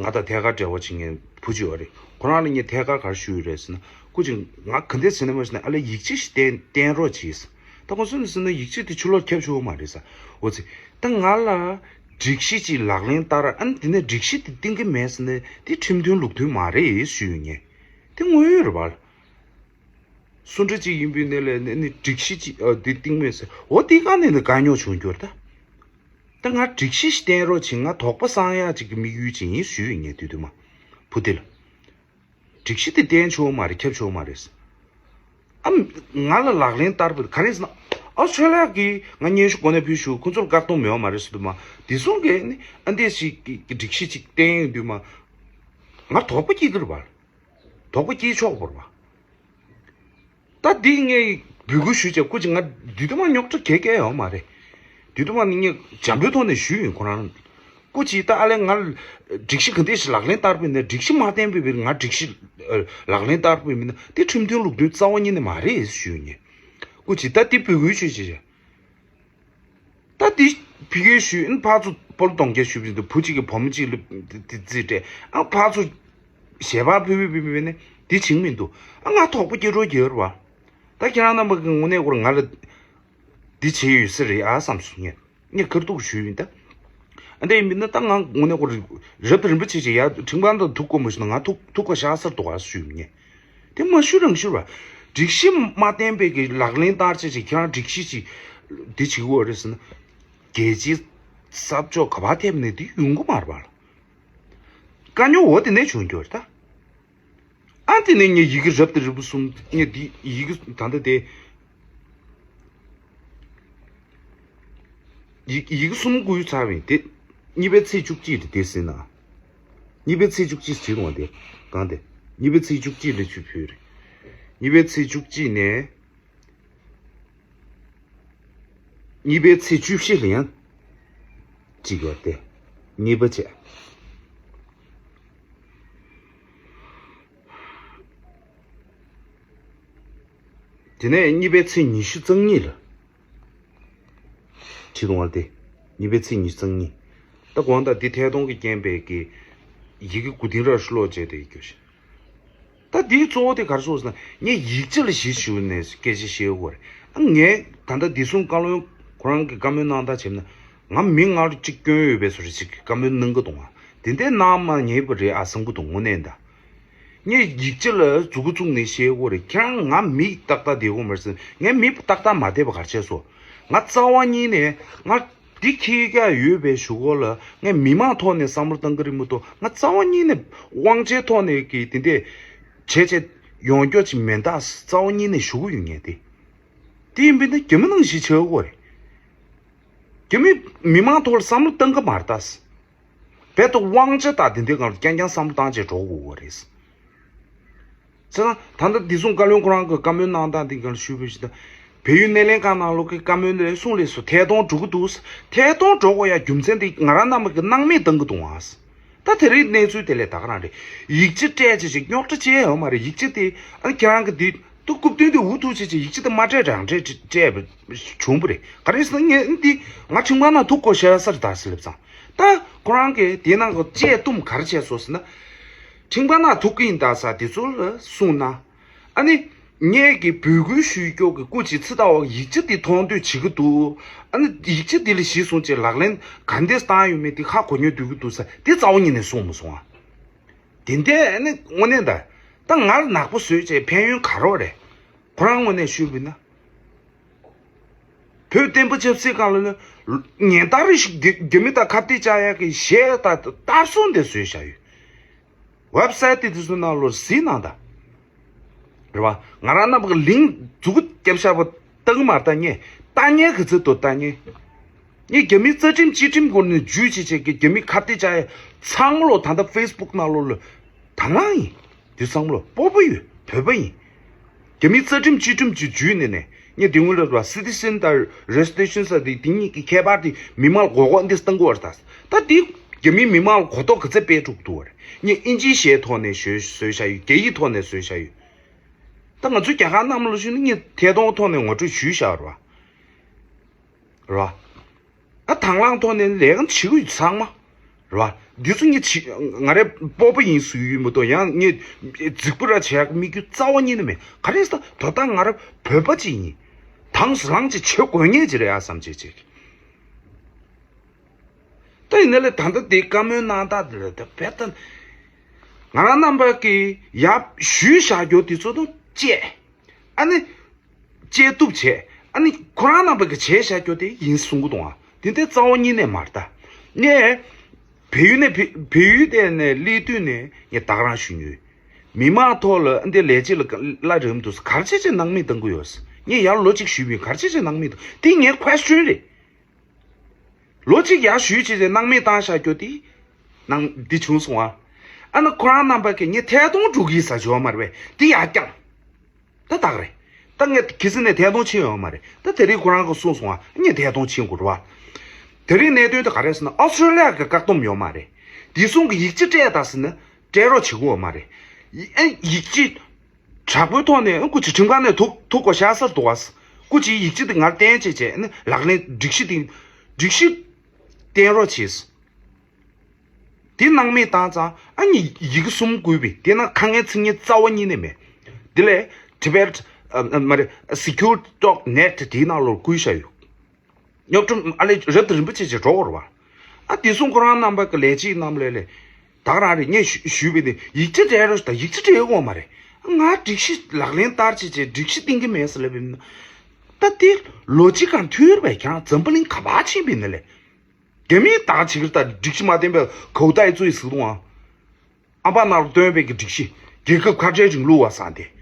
ང་དང་ཐད་ཀར་འབྲེལ་བ་བྱེད་མཁན་བུ་ཅིག་ཡོད་རེད། ཁོ་རང་ལ་ངས་ཐད་ཀར་ག་རེ་ཞུས་ཡོད་རེད་ཟེར་ན། སྐུ་མཁྱེན་ང་ག་འདྲས་ཟེར་ན་མ་ཟེར་ན་ཨ་ལས་ཡིག་ཆ་ཞིག་བསྟན་བསྟན་རོགས་གྱིས། ད་ཁོ་ཚོ་ནི་ཟེར་ན་ཡིག་ཆ་དེ་ཕྱི་ལོགས་ཁྱབ་ཆོག་མ་རེད་ས། འོ་ཙི། ད་ང་ལ་སྒྲིག་གཞི་ཅིག་ལག་ལེན་བསྟར། ཨ་ནི་དེ་ནས་སྒྲིག་གཞི་དེ་བསྟན་གྱི་མེད་ཟེར་ན་དེ་ཁྲིམས་མཐུན་ལུགས་མཐུན་མ་རེད་ཞུས་ཡོད་ངས། དེ་དངོས་ཡོད་རེད་བ། སུ་འདྲ་ཅིག་ཡིན་པའི་ནས་ལས་ནས་ནི་སྒྲིག་གཞི་ཅིག་ཨ་དེ་བསྟན་མེད་ཟེར། འོ་དེ་ག་ནས་ནི་དཀའ་རྙོག་བྱུང་རྒྱུ་རེད་ད། ད་ང་སྒྲིག་གཞི་ཞིག་བསྟན་རོགས་བྱེད། ང་དོགས་པ་སངས་ཡག་ཅིག་གི་དམིགས་ཡུལ་ཅིག་ཡིན་ཞུས་ཡོད་ངས་དུས་དུ་མ། བུ་དེ་ལ། སྒྲིག་གཞི་དེ་བསྟན་ཆོག་མ་རེད། ཁྱབ་ཆོག་མ་རེད། ཨ་ང་ལ་ལག་ལེན་བསྟར་བ་ག་རེ་ཟེར་ན། ཨ་ཆོས་ལགས་ཀྱིས་ང་སྙན་ཞུ་གོ་ནས་ཕུལ་ཞུ། ཁོ་ཚོར་བཀག་སྡོམ་ཡོད་མ་རེད་ཟེར་དུས་མ། དེ་སོང་གི་ནི་ཨ་འདས་ཞིག་གི་སྒྲིག་གཞི་ཅིག་བསྟན་ཡོང་དུས་མ། ང་དོགས་པ་སྐྱེ་གི་རེད་བ། དོགས་པ་སྐྱེ་ཆོག་པ་རེད་བ། ད་འདི་ངས་འབོད་སྐུལ་ཞུས་བྱས། སྐུ་མཁྱེན་ང་དུས་དུ་མ་རྙོག་དྲ་ག་གེ་ཡོད་མ་རེད། དུས་དུ་མ་ནི་ངས་འཇམ་པོའི་ཐོག་ནས་ཞུས་ཡིན་ཁོ་རང་ལ། སྐུ་མཁྱེན་ད་ཨ་ལས་ང་སྒྲིག་གཞི་ག་འདྲས་ཞིག་ལག་ལེན་བསྟར་བས་ན། སྒྲིག་གཞི་མ་བསྟན་པའི་བར་ང་སྒྲིག་གཞི་ལག་ལེན་བསྟར་བས་མིན་ན་དེ་ཁྲིམས་མཐུན་ལུགས་མཐུན་རྩ་བ་ཉིད་ནས་མ་རེད་ཞུས་ཡིན། སྐུ་མཁྱེན་ད་འདི་འབོད་སྐུལ་ཞུས་བྱས། ད་འདི་ཕ་གིར་ཞུས་ཨིན། ཕར་ཚུར་སྤོ་ལོ་གཏོང་རྒྱུ་ཞུས་པ་ཡིན་འདུག་བུ་གཅིག་གིས་བུ་མོ་གཅིག་ལ་འདི་རྩིས་སྤྲད། ཨ་ཕར་ཚུར་ཞལ་པར་ཕུལ་ཕུལ་ཕུལ་ཕུལ་ནས་འདི་བྱིངས་མི་འདུག་ཨ་ང་དོགས་པ་སྐྱེ་འགྲོ་གི་ཡོད་རེད་བ། ད་ཁྱེད་རང་རྣམ་པ་གི་དངོས་གནས་སྐོར་ང་ལ་འདི་བྱས་ཡོད་ས་རེད་ཨ་བསམ་སོང་ངས། ངས་ཁ་ཐུག་ཞུས་ཡིན་ད། ཨ་འདི་ཡིན་ན་ད་ང་དངོས་གནས་སྐོར་རབ་ཏུ་རིམ་པ་བྱས་བྱས་ཡ་ཁྲིམས་ཁང་དུ་ཐུག་དགོས་མ་ཞུ་ན་ང་ཐུག་ཐུག་པ་ཤག་སར་འདུག་ཨ་ཞུས་ཡིན་ངས། དེ་མ་ཞུ་རང་ཞུ་བ། སྒྲིག་གཞི་མ་བསྟན་པའི་གི་ལག་ལེན་བསྟར་བྱས་ཅིག་ཁྱེད་རང་སྒྲིག་གཞི་ཅིག་འདི་བྱེད་དགོས་རེད་ཟེར་ན། རྒྱལ་སྤྱིའི་ས་ཕྱོགས་ག་པར་ཐེབས་ནས་འདི་ཡོང་གི་མ་རེད་པ། དཀའ་རྙོག་འོ་དེ་ནས་བྱུང་རྒྱུ་རེད་ད། ཨ་དེ་ནས་ངས་ཡི་གེ་རབ་དང་རིམ་པ་གསུམ་ངས་འདི་ཡི་གེ་ད་ལྟ་དེ། ཡི་ཡི་གེ་གསུམ་བསྐུར་ཚར་བས་དེ། གཉིས་པའི་ཚེས་བཅུ་གཅིག་རེད་དེ་ཟིན་ན། གཉིས་པའི་ཚེས་བཅུ་གཅིག་བྱེད་རུང་བ་དེ། གང་དེ། གཉིས་པའི་ཚེས་བཅུ་གཅིག་ལ་ཆུ་ཕུལ་རེད། གཉིས་པའི་ཚེས་བཅུ་གཅིག་ནས། གཉིས་པའི་ཚེས་བཅུ་བཞི་ལ་ཡང་གཅིག་ཡོད་དེ། གཉིས་པ་བྱས། དེ་ནས་གཉིས་པའི་ཚེས་ཉི་ཤུ་རྩ་གཉིས་ལ། ཁྲི་སྟོང་བ་དེ། གཉིས་པའི་ཚེས་ཉི་ཤུ་རྩ་གཉིས། ད་དགོངས་དག་འདི་ཐད་གཏོང་གི་རྐྱེན་པས་ཀྱི། ཡི་གེ་མགོ་རྟིང་ར་ཧྲི་ལོག་བྱས་ཏེ་ཡི་གེ་ཞིག་ད་འདིའི་གཙོ་བོ་དེ་ག་རེ་ཟེར་ན་ངས་ཡིག་ཆ་ལ་གཞི་བཞག་ནས་སྐད་ཆ་བཤད་དགོས་རེད། ཨ་ངས་ད་ལྟ་འདི་གསུང་བཀའ་བློན་ཁོ་རང་གི་བཀའ་མོལ་གནང་སྟངས་བྱས་ན། ང་མི་ངར་གཅིག་སྐྱོན་ཡོད་པའི་བཟོ་འདྲ་ཅིག་བཀའ་མོལ་གནང་གི་འདུག་ང་དེ་འདྲའི་གནང་མ་ཉེས་པ་རེད་ཨ་བསམ་གི་འདུག་དངོས་གནས་ད། ངས་ཡིག་ཆ་ལ་མཛུབ་གུ་བཙུགས་ནས་བཤད་དགོས་རེད། ཁྱེད་རང་ང་མི་ཏག་ཏག་བསྡད་དགོས་མ་རེད་ཟེར། ངས་མི་ཏག་ཏག་མ་བསྡད་པ་ག་རེ་བྱས་སོང་། ང་རྩ་བ་ཉིད་ནས་ང་འདི་འཁྱེར་ཀྱག་ཡོད་པའི་གཞུག་གུ་ལ་ངས་མི་མང་ཐོག་ནས་བསམ་བློ་བཏང་གི་རེད་མ་གཏོགས། ང་རྩ་བ་ཉིད་ནས་དབང་ཆའི་ཐོག་ནས་ཀྱི་དེ་འདྲས་བྱས་བྱས་ཡོང་རྒྱུ་ཅིག་མེད་ད་རྩ་བ་ཉིད་ནས་ཞུ་གི་ཡོད། ངས་དེ་དེ་ཡིན་པས་ན་རྒྱ་མི་ནང་བཞིན་བྱེད་དགོས་རེད། རྒྱ་མི་མི་མང་ཐོག་ལ་བསམ་བློ་བཏང་གི་མ་རེད་ད། རྦད་དེ་དབང་ཆ་དང་དེ་འདྲའི་སྒང་ལ་རྐྱང་རྐྱང་བསམ་བློ་བཏང་བྱས་འགྲོ་དགོས་ཀྱི་རེད། བྱས་ཙང་ད་ལྟ་བདེ་སྲུང་བཀའ་བློན་ཁོ་རང་གི་བཀའ་མོལ་གནང་སྟངས་དེ་སྒང་ལ་ཞུས་པ་ཞིག་ད། བལ་ཡུལ་སྣེ་ལེན་ཁང་ནང་ལོགས་ཀྱི་བཀའ་མོལ་ལས་གསུང་ལས་སུ་ཐད་གཏོང་འགྲོ་གི་འདུག་ཐད་གཏོང་འགྲོ་དགོས་ཡ་རྒྱུ་མཚན་དེ་ང་རང་རྣམ་པ་གི་སྣང་མེད་བཏང་གི་འདུག་ཨང་། ད་དེ་རིང་གནས་ཚུལ་དེ་ལས་ད་ག་རང་རེད། ཡིག་ཆ་སྤྲད་བྱས་ཅིག་རྙོག་དྲ་བྱས་ཡོད་མ་རེད། ཡིག་ཆ་དེ་ཨ་ཁྱེད་རང་གི་དེ་ཏུ་རྐུབ་སྟོན་དེ་འུ་ཐུག་བྱས་ཅིག་ཡིག་ཆ་དེ་མ་སྤྲད་རང་སྤྲད་སྤྲད་བྱུང་བ་རེད། ག་རེ་ཟེར་ན་ངས་འདི་ང་ཁྲིམས་ཁང་ནང་ཐུག་དགོས་ཤ་སར་ད་ཟེར་ལབ་ཙང་། ད་ཁོ་རང་གིས་དེ་ནང་གི་བཅད་གཏུམ་ག་རེ་བྱས་སོང་ཟེར་ན། ཁྲིམས་ཁང་ནང་ཐུག་གི་ཡིན་ད་ས་དེ་ཚོ་ལ་གསུངས་ན། ཨ་ནི། ངས་ཀྱི་འབོད་སྐུལ་ཞུས་སྐྱོ་གི་སྐུ་མཁྱེན་ཚེ་ལྟ་བ་ཡིག་ཆ་འདི་མཐོང་འདོད་བྱེད་ཀྱི་འདུག་ཨ་ནི་ཡིག་ཆ་འདི་ལ་གཞི་བཟུང་བྱས་ལག་ལེན་ག་འདྲས་བཏང་ཡོད་མེད་འདི་ཧ་གོ་མྱོང་འདོད་ཀྱི་འདུག་ས་འདི་རྩ་བ་ཉིད་ནས་གསུངས་མ་སོང་ཨ། དེ་འདྲས་ཨ་ནི་དངོས་གནས་ད། ད་ངར་ནག་པོ་བཟོས་བྱས་ཕན་ཡོན་ག་རོགས་རེད། ཁོ་རང་ངོས་ནས་ཞུས་པ་ཡིན་ན། བོད་བསྟན་པ་ཆབ་སྲིད་སྒང་ལ་ནི། ཉེན་བརྡ་རེ་ཞིག་རྒྱ་རྒྱ་མི་དང་ཁ་གཏད་བཅག་ཡག་གི་གཞས་དང་ལྟ་སྲུང་དེ་བཟོས་བཞག་ཡོད། ཝེབ་སའིཊ་དེ་དེ་ཚོ་ནང་ལོགས་གཟིགས་གནང་དང་། རེད་བ། ང་རང་རྣམ་པ་གི་ལིང་མཛུབ་གུ་བརྒྱབ་བཞག་པ་ལྟ་གི་མ་ལྟ་ངས་ལྟ་ཉན་གི་ཚེ་དུ་ལྟ་ཉན། ངས་རྒྱ་མིའི་རྩ་ཁྲིམས་སྤྱི་ཁྲིམས་སྐོར་ནས་ཇུས་བྱེད་བྱེད་ཀྱི་རྒྱ་མི་ཁ་གཏད་བཅག་ཡ་ཚང་མ་ལོ་ད་ལྟ་ཧྥེ་སི་བུག་ནང་ལོགས་ལ་དང་བླངས་ཡིན། དེ་ཚང་མ་ལོ་སྤོབས་པ་ཡོད་བོད་པ་ཡིན། རྒྱ་མིའི་རྩ་ཁྲིམས་སྤྱི་ཁྲིམས་ཀྱི་ཇུས་ནས་ནས་ངས་དེ་སྔོན་ལ་ར་སི་ཊི་ཟན་དང་རེ་སི་ཊི་རེ་ཤན་ས་དེ་དེ་གཉིས་ཀྱི་ཁྱད་པར་དེ་མི་མང་ལ་གོ་གོ་འདི་བཏང་གོ་བར་ད། ད་དེ་རྒྱ་མིའི་མི་མང་ལ་གོ་རྟོགས་ག་ཚད་སྤེལ་ཐུབ་ཐུབ་བར་ངས་ཨིན་ཇིའི་གཞས་ཐོག་ནས་བཟོས་བཟོས་བཞག་ཡོད། རྒྱ་ཡིག་ཐོག་ནས་བཟོས་བཞག་ཡོད། ད་ང་ཚོ་རྒྱ་གར་རྣམས་ལ་ཞུས་ན་ངས་ཐད་གཏོང་ཐོག་ནས་ངོ་སྤྲོད་ཞུས་བཞག་ར། ར། ཨ་དང་བླངས་ཐོག་ནས་ལས་ཀ་བྱེད་ཀྱི་ཡོད་ཚང་མ། ར། འདི་ཚོ་ངས་བྱེད་ང་རའི་སྤོབས་པ་ཡིན་ཟེར་གྱི་ཡོད་མ་གཏོགས་ཡང་ངས་རྫིག་པོ་ར་བྱེད་ཡག་དམིགས་ཡུལ་རྩ་བ་ཉིད་ནས་མེད། ག་རེ་ཟེར་ན་དོ་བདག་ང་ར་བོད་པ་ཅིག་ཡིན། དང་བླངས་ཅིག་བྱེད་དགོས་ངེས་ཅིག་རེད་ཨ་བསམ་བྱེད་ཅིག་ད་ཡིན་ན་ལས་ད་ལྟ་དེ་བཀའ་མོལ་གནང་སྟངས་དེ་ལ་ད་བེད་ད། ང་རང་རྣམ་པ་གི་ཡབ་ཞུས་བཞག་རྒྱུ་དེ་ཚོ་དང་བཅས། ཨ་ནི། བཅད་གཏུབ་བྱས། ཨ་ནི་ཁོ་རང་རྣམ་པ་གི་བྱས་བཞག་རྒྱུ་དེ་ཡིན་གསུང་གི་འདུག་ཨ། དེ་འདྲའི་རྩ་བ་ཉིད་ནས་མ་རེད་ད། ངས། བལ་ཡུལ་ནས་བལ་བལ་ཡུལ་དེ་ནས་སླེབས་དུས་ནས་ངས་ད་ག་རང་ཞུ་མྱོང་ཡོད། མི་མང་ཐོག་ལ་ཨ་འདི་ལས་བྱེད་ལ་ག་གླ་རེམ་འདུག་ག་རེ་བྱས་བྱས་སྣང་མེད་གཏང་གི་ཡོད། ངས་ཡར་ལོ་གཅིག་ཞུས་པ་ཡིན། ག་རེ་བྱས་བྱས་སྣང་མེད་གཏང་། དེ་ངའི་ཁོ་ཤོན་རེད། ལོ་གཅིག་ཡར་ཞུས་བྱས་བྱས་སྣང་མེད་བཏང་བཞག་རྒྱུ་དེ། སྣང་འདི་བྱུང་སོང་ཨ། ཨ་ན་ཁོ་རང་རྣམ་པ་གིས་ངས་ཐད་གཏོང་འགྲོ་གི་ཡིན་ཟེར་བརྗོད་མ་རེད་པས་འདི་ཡར་བསྐྱངས། ད་དག་རེད། ད་ངས་ཁྱེད་ཚོ་ནས་ཐད་གཏོང་ཕྱིན་ཡོད་མ་རེད། ད་དེ་རིང་ཁོ་རང་གིས་གསུངས་སོང་ཨ། ངས་ཐད་གཏོང་ཕྱིན་དགོས་རེད་བ། དེ་རིང་གནད་དོན་དེ་ག་རེ་ཟེར་ན་ཨོ་སི་ཀྲོ་ལི་ཡ་གི་བཀག་སྡོམ་ཡོད་མ་རེད། དེ་སོང་གི་ཡིག་ཆ་སྤྲད་ད་ཟེར་ན་སྤྲད་རོགས་བྱེད་ཀྱི་ཡོད་མ་རེད། ཡི་ཨེ་ཡིག་ཆ་དྲག་པོའི་ཐོག་ནས་ཨ་སྐུ་མཁྱེན་ཁྲིམས་ཁང་ནས་ཐུག་ཐུག་དགོས་ཤ་ཟེར་འདུག་བ། སྐུ་མཁྱེན་ཡིག་ཆ་དེ་ངར་བསྟན་བྱས་བྱས་ཨ་ནི་ལག་ལེན་སྒྲིག་གཞི་དེ་སྒྲིག་གཞི་བསྟན་རོགས་བྱས། དེ་སྣང་མེད་བཏང་ཙང་ཨ་ནི་ཡི་གེ་གསུམ་བཀོད་པས་དེ་ན་དཀའ་ངལ་འཚིག་ཉེན་རྩ་བ་ཉིད་ནས་མེད། དེ་ལས་Tibet ཨ་མ་རེད་secure dot net དེའི་ནང་ལོགས་བཀོད་བཞག་ཡོད། རྙོག་དྲ་ཨ་ལས་རབ་དང་རིམ་པ་བྱས་བྱས་འགྲོ་དགོས་རེད་བ། ཨ་དེ་སོང་ཁོ་རང་རྣམ་པ་གི་ལས་བྱེད་རྣམས་ལས་ལས་ད་ག་རང་རེད། ངས་ཞུ་ཞུས་པ་ནི་ཡིག་ཆ་སྤྲད་རོགས་ཞུ་ད་ཡིག་ཆ་སྤྲད་ཡོད་དགོས་མ་རེད། ང་སྒྲིག་གཞི་ལག་ལེན་བསྟར་བྱས་བྱས་སྒྲིག་གཞི་བཏིང་གི་མེད་ཟེར་ལབ་པ་ཡིན་ན། ད་དེ་ལོ་གཅིག་གང་མཐུད་རེད་པས་ཁྱེད་རང་འཛམ་བུ་གླིང་ག་པར་ཕྱིན་པ་ཡིན་ན་ལས། རྒྱ་མིས་ད་ག་བྱེད་ཀྱི་རེད། ད་སྒྲིག་གཞི་མ་བསྟན་པའི་གའུ་ཏའི་ཙུའི་ཟིག་དང་ཨ། ཨམ་པ་ནང་ལ་བཏོན་པའི་གི་སྒྲིག་གཞི་རྒྱལ་ཁབ་ཁ་བྲལ་རིང་ལུགས་པ་བཟང་སྟེ།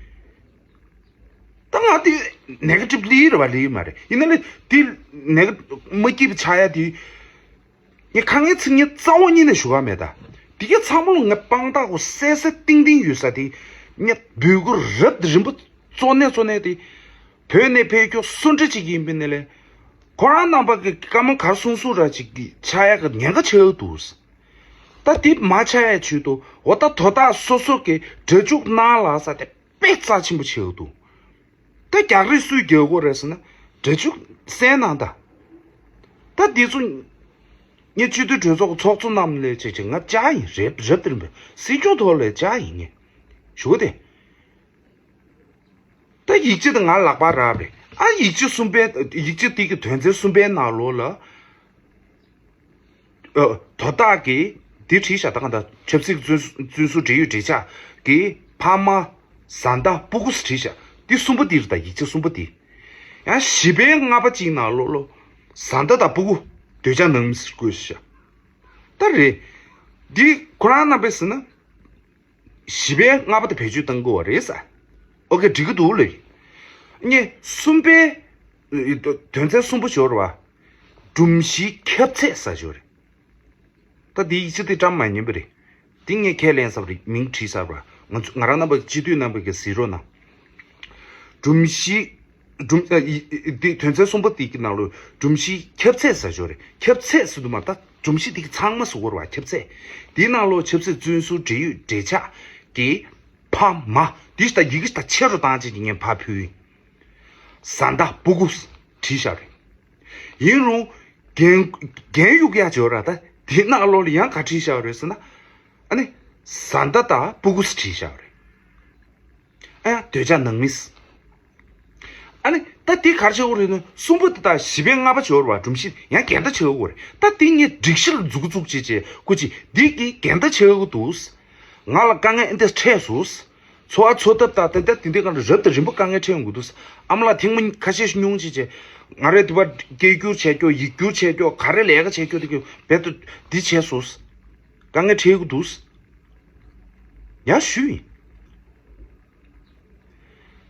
ད་ང་དེ་ནེ་ག་ཊིབ་ལི་རེད་བ་ལི་མ་རེད། ཡིན་ན་ལི་དེ་ནེ་ག་མ་སྐྱིད་པ་ཆགས་ཡ་དེ་ངས་དཀའ་ངལ་འཚིག་ཉེན་རྩ་བ་ཉིད་ནས་ཞུ་ག་མེད། ད་དེ་ག་ཚང་མ་ལ་ངས་དཔང་རྟགས་གོ་གསལ་གསལ་ཏིང་ཏིང་ཡོད་ས་དེ་ངས་འབོད་སྐུལ་རབ་དང་རིམ་པ་གཙོ་གནད་གཙོ་གནད་དེ་བོད་ནས་ཕེབས་རྒྱུ་སུ་འདྲ་ཅིག་ཡིན་པ་ཡིན་ན་ལས་ཁོ་རང་རྣམ་པ་གི་བཀའ་མོལ་ག་རེ་གསུང་གསུང་ར་ཅིག་གི་ཆགས་ཡ་གི་ཉེན་ཁ་ཆེ་བ་འདུག་ད་དེ་མ་ཆགས་ཡ་ཆེད་དུ་འོ་ད་དོ་བདག་སོ་སོ་གི་སྒྲ་འཇུག་གནང་ལ་ས་དེ་དཔེ་རྩ་ཆེན་པོ་ཆེ་བ་འདུག་ད་རྒྱག་རེས་སུས་རྒྱག་དགོས་རེད་ཟེར་ན། སྒྲ་འཇུག་གསན་གནང་དང་། ད་འདི་ཚོ་ངས་སྤྱི་འཐུས་གྲོས་ཚོགས་ཀྱི་ཚོགས་གཙོ་རྣམས་ལ་བྱས་བྱས་ང་བཅར་ཡིན། རེབ་རེབ་དེར་འབད་སྲིད་སྐྱོང་ཐོག་ལ་བཅར་ཡིན་ངས་ཞུ་གི་དེ། ད་ཡིག་ཆ་དེ་ང་ལག་པར་རག་པ་རེད། ཨ་ཡིག་ཆ་གསུམ་པའི་ཡིག་ཆ་དེ་གི་དོན་ཚན་གསུམ་པའི་ནང་ལོགས་ལ། ཨ། དོ་བདག་གིས་འདི་བྲིས་ཤག་ད་གང་ལྟར་ཆབ་སྲིད་བཙོན་བཙོན་ཟུར་འབྲེལ་ཡོད་འབྲེལ་ཆགས་ཀྱི་ཕ་མ་བཟའ་ཟླ་སྤུ་གུ་བྲིས་ཤག་འདི་གསུམ་པ་འདི་རེད། ད་ཡིག་ཆ་གསུམ་པ་འདི། ཡང་བཞི་པའི་ལྔ་པ་གཅིག་ནང་ལོགས་ལ་བཟའ་ཟླ་དང་སྤུ་གུ་འདོད་ཆགས་ནང་མི་ཟེར་བཀོད་ཤག་ད་རེད། འདི་ཁོ་རང་རྣམ་པས་ཟེར་ན། བཞི་པའི་ལྔ་པ་དེ་བེད་སྤྱོད་གཏང་དགོས་པ་རེད་ས། ཨོ་ཀེ། འགྲིག་གི་འདུག་ལོས། ངས་གསུམ་པའི་དོན་ཚན་གསུམ་པ་ཤོར་བ། སྒྲོམ་གཞིའི་ཁྱབ་ཚད་ཟེར་ཤོར་རེད། ད་འདི་ཡིག་ཆ་དེ་བཀྲམ་མ་ཉན་པ་རེད། འདི་ངས་ཁས་ལེན་ས་རེད། མིང་བྲིས་ས་རེད། ང་ཚོ་ང་རང་རྣམ་པ་སྤྱི་འཐུས་རྣམ་པ་གིས་གཟིགས་རོགས་གནང་། སྒྲོམ་གཞི། སྒྲོམ་ཨ་ཡི་ཡི་འདི་དོན་ཚན་གསུམ་པ་དེ་གི་ནང་ལོགས་སྒྲོམ་གཞིའི་ཁྱབ་ཚད་ཟེར་ཤོར་རེད། ཁྱབ་ཚད་ཟེར་དུས་མ་ད་སྒྲོམ་གཞི་དེ་གི་ཚང་མ་ཟེར་དགོས་རེད་བ། ཁྱབ་ཚད། དེའི་ནང་ལོགས་ཆབ་སྲིད་བཙོན་ཟུར་འབྲེལ་ཡོད་འབྲེལ་ཆགས་ཀྱི་ཕ་མ། དེ་ད་ཡི་གེ་ད་ཆེ་རུ་བཏང་བྱས་ཀྱི་ངས་ཕར་ཕུལ་ཡིན། བཟའ་ཟླ་སྤུ་གུ་བྲིས་ཤག་རེད། ཡིན་རུང་རྒན་རྒན་གཡུག་ཡག་བྱོས་ར། ད་དེའི་ནང་ལོགས་ལ་ཡང་ག་བྲིས་ཤག་རེད་ཟེར་ན། ཨ་ནི་བཟའ་ཟླ་དང་སྤུ་གུ་བྲིས་ཤག་རེད། ཨ་ཡང་འདོད་ཆགས་ནང་མི། ཨ་ནི་ད་འདི་ག་རེ་བྱེད་དགོས་རེད་ན། གསུམ་པ་དེ་དང་བཞི་པའི་ལྔ་པ་བྱེད་དགོས་རེད་བ། སྒྲོམ་གཞི་ཡང་འགལ་ཟླ་བྱེད་དགོས་རེད། ད་འདི་ངས་སྒྲིག་གཞི་ལ་མཛུབ་གུ་བཙུགས་བྱས་བྱས་སྐུ་མཁྱེན། འདི་གི་འགལ་ཟླ་བྱེད་དགོས་འདུག་ང་ལ་དཀའ་ངལ་འདི་འཕྲད་སོང་། འཚོ་བ་འཚོ་ཐབས་དང་དེ་འདྲ་དེ་འདྲའི་སྒང་ལ་རབ་དང་རིམ་པ་དཀའ་ངལ་འཕྲད་ཡོང་གི་འདུག་ཨ་མ་ལགས་ཐེངས་མ་ཁ་ཤས་ཤིག་སྙུང་བྱས་བྱས། ང་རའི་དེ་བར་སྐད་སྒྱུར་བྱས་ཀྱོག་ཡིག་སྒྱུར་བྱས་ཀྱོག་ག་རེ་ལས་ཀ་བྱས་ཀྱོག་དེ་གི་རྦད་དེ་འདི་བྱས་སོང་། དཀའ་ངལ་འཕྲད་ཀྱི་འདུག་ཡང་ཞུས་ཡིན།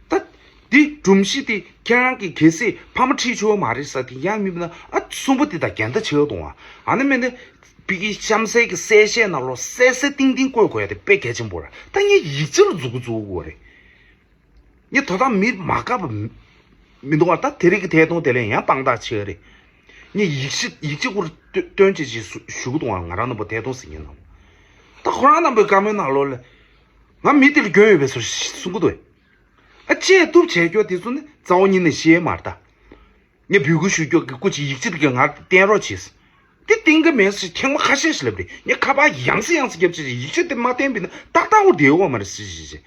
ད་འདི་སྒྲོམ་གཞི་དེ་ཁྱེད་རང་གིས་གལ་སྲིད་ཕ་མ་ཁྲིད་ཆོག་མ་རེད་ཟེར་དེ་ཡང་མིན་ན། ཨ་གསུམ་པ་དེ་དང་འགལ་ཟླ་བྱེད་འོང་བ། ཨ་ནི་མིན་ན་ཕ་གི་གཤམ་གསལ་གྱི་གསལ་བཤད་ནང་ལོགས་གསལ་གསལ་ཏིང་ཏིང་བཀོད་དགོས་ཡ་དེ་དཔེ་གལ་ཆེན་པོ་རེད། ད་ངས་ཡིག་ཆ་ལ་མཛུབ་གུ་བཙུགས་དགོས་རེད། ངས་དོ་དག་མི་མ་དགའ་བ་མི་མི་འདུག་བ། ད་དེ་རིང་གི་ཐད་གཏོང་དེ་ལས་ཡང་དཔང་རྟགས་ཆེ་བ་རེད། ངས་ཡིག་ཆ་ཡིག་ཆ་སྐོར་སྟོན་སྟོན་བྱེད་ཅེས་ཞུ་གི་འདུག་བ། ང་རང་རྣམ་པ་ཐད་གཏོང་ཟེར་མཁན་རྣམས། ད་ཁོ་རང་རྣམ་པའི་བཀའ་མོལ་ནང་ལོགས་ལ། ང་མི་དེ་ལ་སྐྱོན་ཡོད་པའི་བཟོ་ཞིག་གསུང་གི་འདུག་ཨ་བཅད་གཏུབ་བྱས་ཀྱོག་དེ་ཚོ་ནི་རྩ་བ་ཉིད་ནས་ཤེས་མ་རེད་ད། ངས་འབོད་སྐུལ་ཞུ་ཀྱོག་གི་སྐུ་མཁྱེན་ཡིག་ཆ་དེ་ག་ང་བསྟན་རོགས་བྱེད། དེ་བསྟན་གི་མེད་ཟེར་ཐེངས་མ་ཁ་ཤས་ཤིག་ལབ་རེད། ངས་ཁ་པར་ཡང་སེ་ཡང་སེ་བརྒྱབ་བྱས་ཡིག་ཆ་དེ་མ་བསྟན་པ་ཡིན་ན་ཏག་ཏག་འོ་བསྡད་ཡོད་མ་རེད་ཟེར་བྱས་བྱས།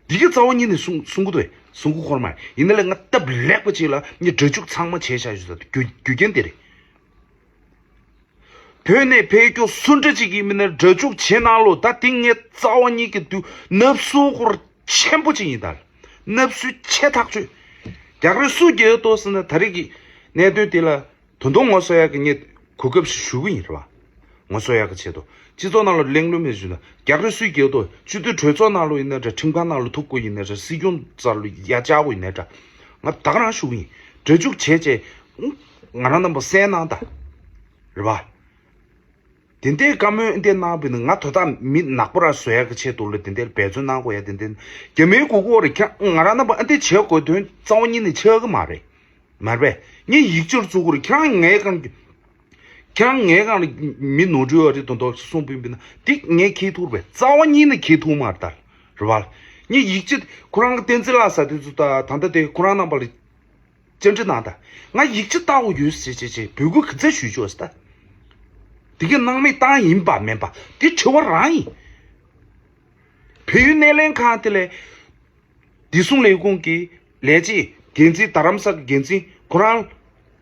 འདི་གི་རྩ་བ་ཉིད་ནས་གསུང་གསུང་གི་འདུག་གསུང་གི་ཁོར་མ་རེད། ཡིན་ན་ལས་ང་སྟབས་ལེགས་པ་ཅིག་ལ་ངས་སྒྲ་འཇུག་ཚང་མ་བྱས་བཞག་ཡོད་ས་རྒྱུ་རྒྱུ་རྐྱེན་དེ་རེད། བོད་ནས་ཕེབས་རྒྱུ་སུ་འདྲ་ཅིག་ཡིན་མིན་ན་སྒྲ་འཇུག་བྱེད་གནང་ལོ། ད་དེ་ངས་རྩ་བ་ཉིད་ཀྱི་དུས་ནབ་སུ་ཧོར་ཆེན་པོ་ཅིག་ཡིན་ད། ནབ་སུ་ཆེ་ཐག་ཆོད། རྒྱག་རེས་སུ་རྒྱག་ཏོ་ཟེར་ན་ད་རེས་ཀྱི་གནད་དོན་དེ་ལ་དོན་དུ་ངོ་སོ་ཡག་གི་ངས་གོ་སྐབས་ཤིག་ཞུ་གི་ཡིན་རེད་བ། ངོ་སོ་ཡག་གི་ཆེད་དུ་སྤྱི་ཚོགས་ནང་ལ་གླེང་སློང་མེད་ཞུ་ན་རྒྱག་རེས་སུ་རྒྱག་ཏོ། སྤྱི་འཐུས་གྲོས་ཚོགས་ནང་ལ་ཡིན་ན་འདྲ། ཁྲིམས་ཁང་ནང་ལ་ཐུག་དགོས་ཡིན་ན་འདྲ། སྲིད་སྐྱོང་རྩ་ལ་ཡ་བཅར་དགོས་ཡིན་ན་འདྲ། ང་ད་ག་རང་ཞུ་གི་ཡིན། སྒྲ་འཇུག་བྱས་བྱས་ང་རང་རྣམ་པ་གསན་གནང་དང་། རེད་བ། དེ་འདྲའི་བཀའ་མོལ་འདི་གནང་བ་ཡིན་ན་ང་དོ་དག་མི་ནག་པོ་ར་བཟོ་ཡག་གི་ཆེད་དུ་ལ་དེ་འདྲའི་འབད་བརྩོན་གནང་དགོས་ཡ་དེ་འདྲ་རྒྱ་མིའི་གུ་གུ་རེད། ཁྱེད་ང་རང་རྣམ་པ་ཨ་འདི་བྱེད་དགོས་དོན་རྩ་བ་ཉིད་ནས་ཆགས་ཀྱི་མ་རེད། མ་རེད་པས། ངས་ཡིག་ཆར་བཙུགས་དགོས་རེད། ཁྱེད་རང་ངའི་སྒང་ཁྱེད་རང་ངའི་སྒང་ལ་མི་ནོར་འཁྲུལ་ཡོད་རེད་དོན་དག་གསུངས་པ་ཡིན་ན་འདི་ངས་ཁྱེད་ཐུག་རེད། རྩ་བ་ཉིད་ནས་ཁྱེད་ཐུག་མ་རེད་ད། རེད་བ། ངས་ཡིག་ཆ་ཁོ་རང་གི་བསྟན་འཛིན་ལགས་ཟེར་དེ་ཚོ་ད་ད་ལྟ་དེ་ཁོ་རང་རྣམ་པ་ལ། བཅར་འདྲི་གནང་དང་། ང་ཡིག་ཆ་ལྟ་དགོས་ཡོད་ཟེར་བྱས་བྱས་འབོད་སྐུལ་ག་ཚད་ཞུས་ཆོག་ཟེར་ད། དེ་གའི་སྣང་མེད་བཏང་ཡིན་པ་མིན་པ་དེ་དྲི་བ་རང་ཡིན། བལ་ཡུལ་སྣེ་ལེན་ཁང་དེ་ལས་བདེ་སྲུང་ལས་ཁུངས་ཀྱི་ལས་བྱེད་འགན་འཛིན་རྡ་རམ་ས་གི་འགན་འཛིན་ཁོ་རང་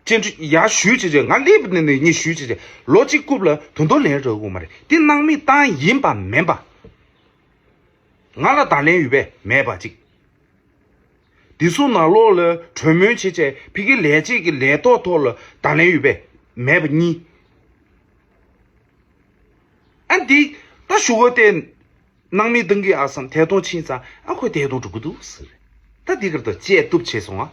བཅར་འདྲི་ཡར་ཞུས་བྱས་བྱས་ང་སླེབས་པ་ནས་ནས་ངས་ཞུས་བྱས་བྱས་ལོ་གཅིག་རྐུབ་ལ་དོན་དོན་ལན་རག་གི་མ་རེད། དེ་སྣང་མེད་བཏང་ཡིན་པ་མིན་པ། ང་ལ་བརྡ་ལན་ཡོད་པས་མེད་པ་གཅིག་བདེ་སྲུང་ནང་ལོགས་ལ་གྲོས་མོལ་བྱེད་བྱས་ཕ་གིའི་ལས་བྱེད་ཀྱི་ལས་ཐོག་ཐོག་ལ་བརྡ་ལན་ཡོད་པས་མེད་པ་གཉིས། ཨ་འདི་ད་ཞུ་གོ་དེ་སྣང་མེད་བཏང་གི་ཨ་བསམ་ཐད་གཏོང་ཕྱིན་ཙང་ཨ་ཁོས་ཐད་གཏོང་འགྲོ་གི་འདུག་ཟེར། ད་འདི་གར་ད་བཅད་གཏུབ་བྱས་སོང་ཨ།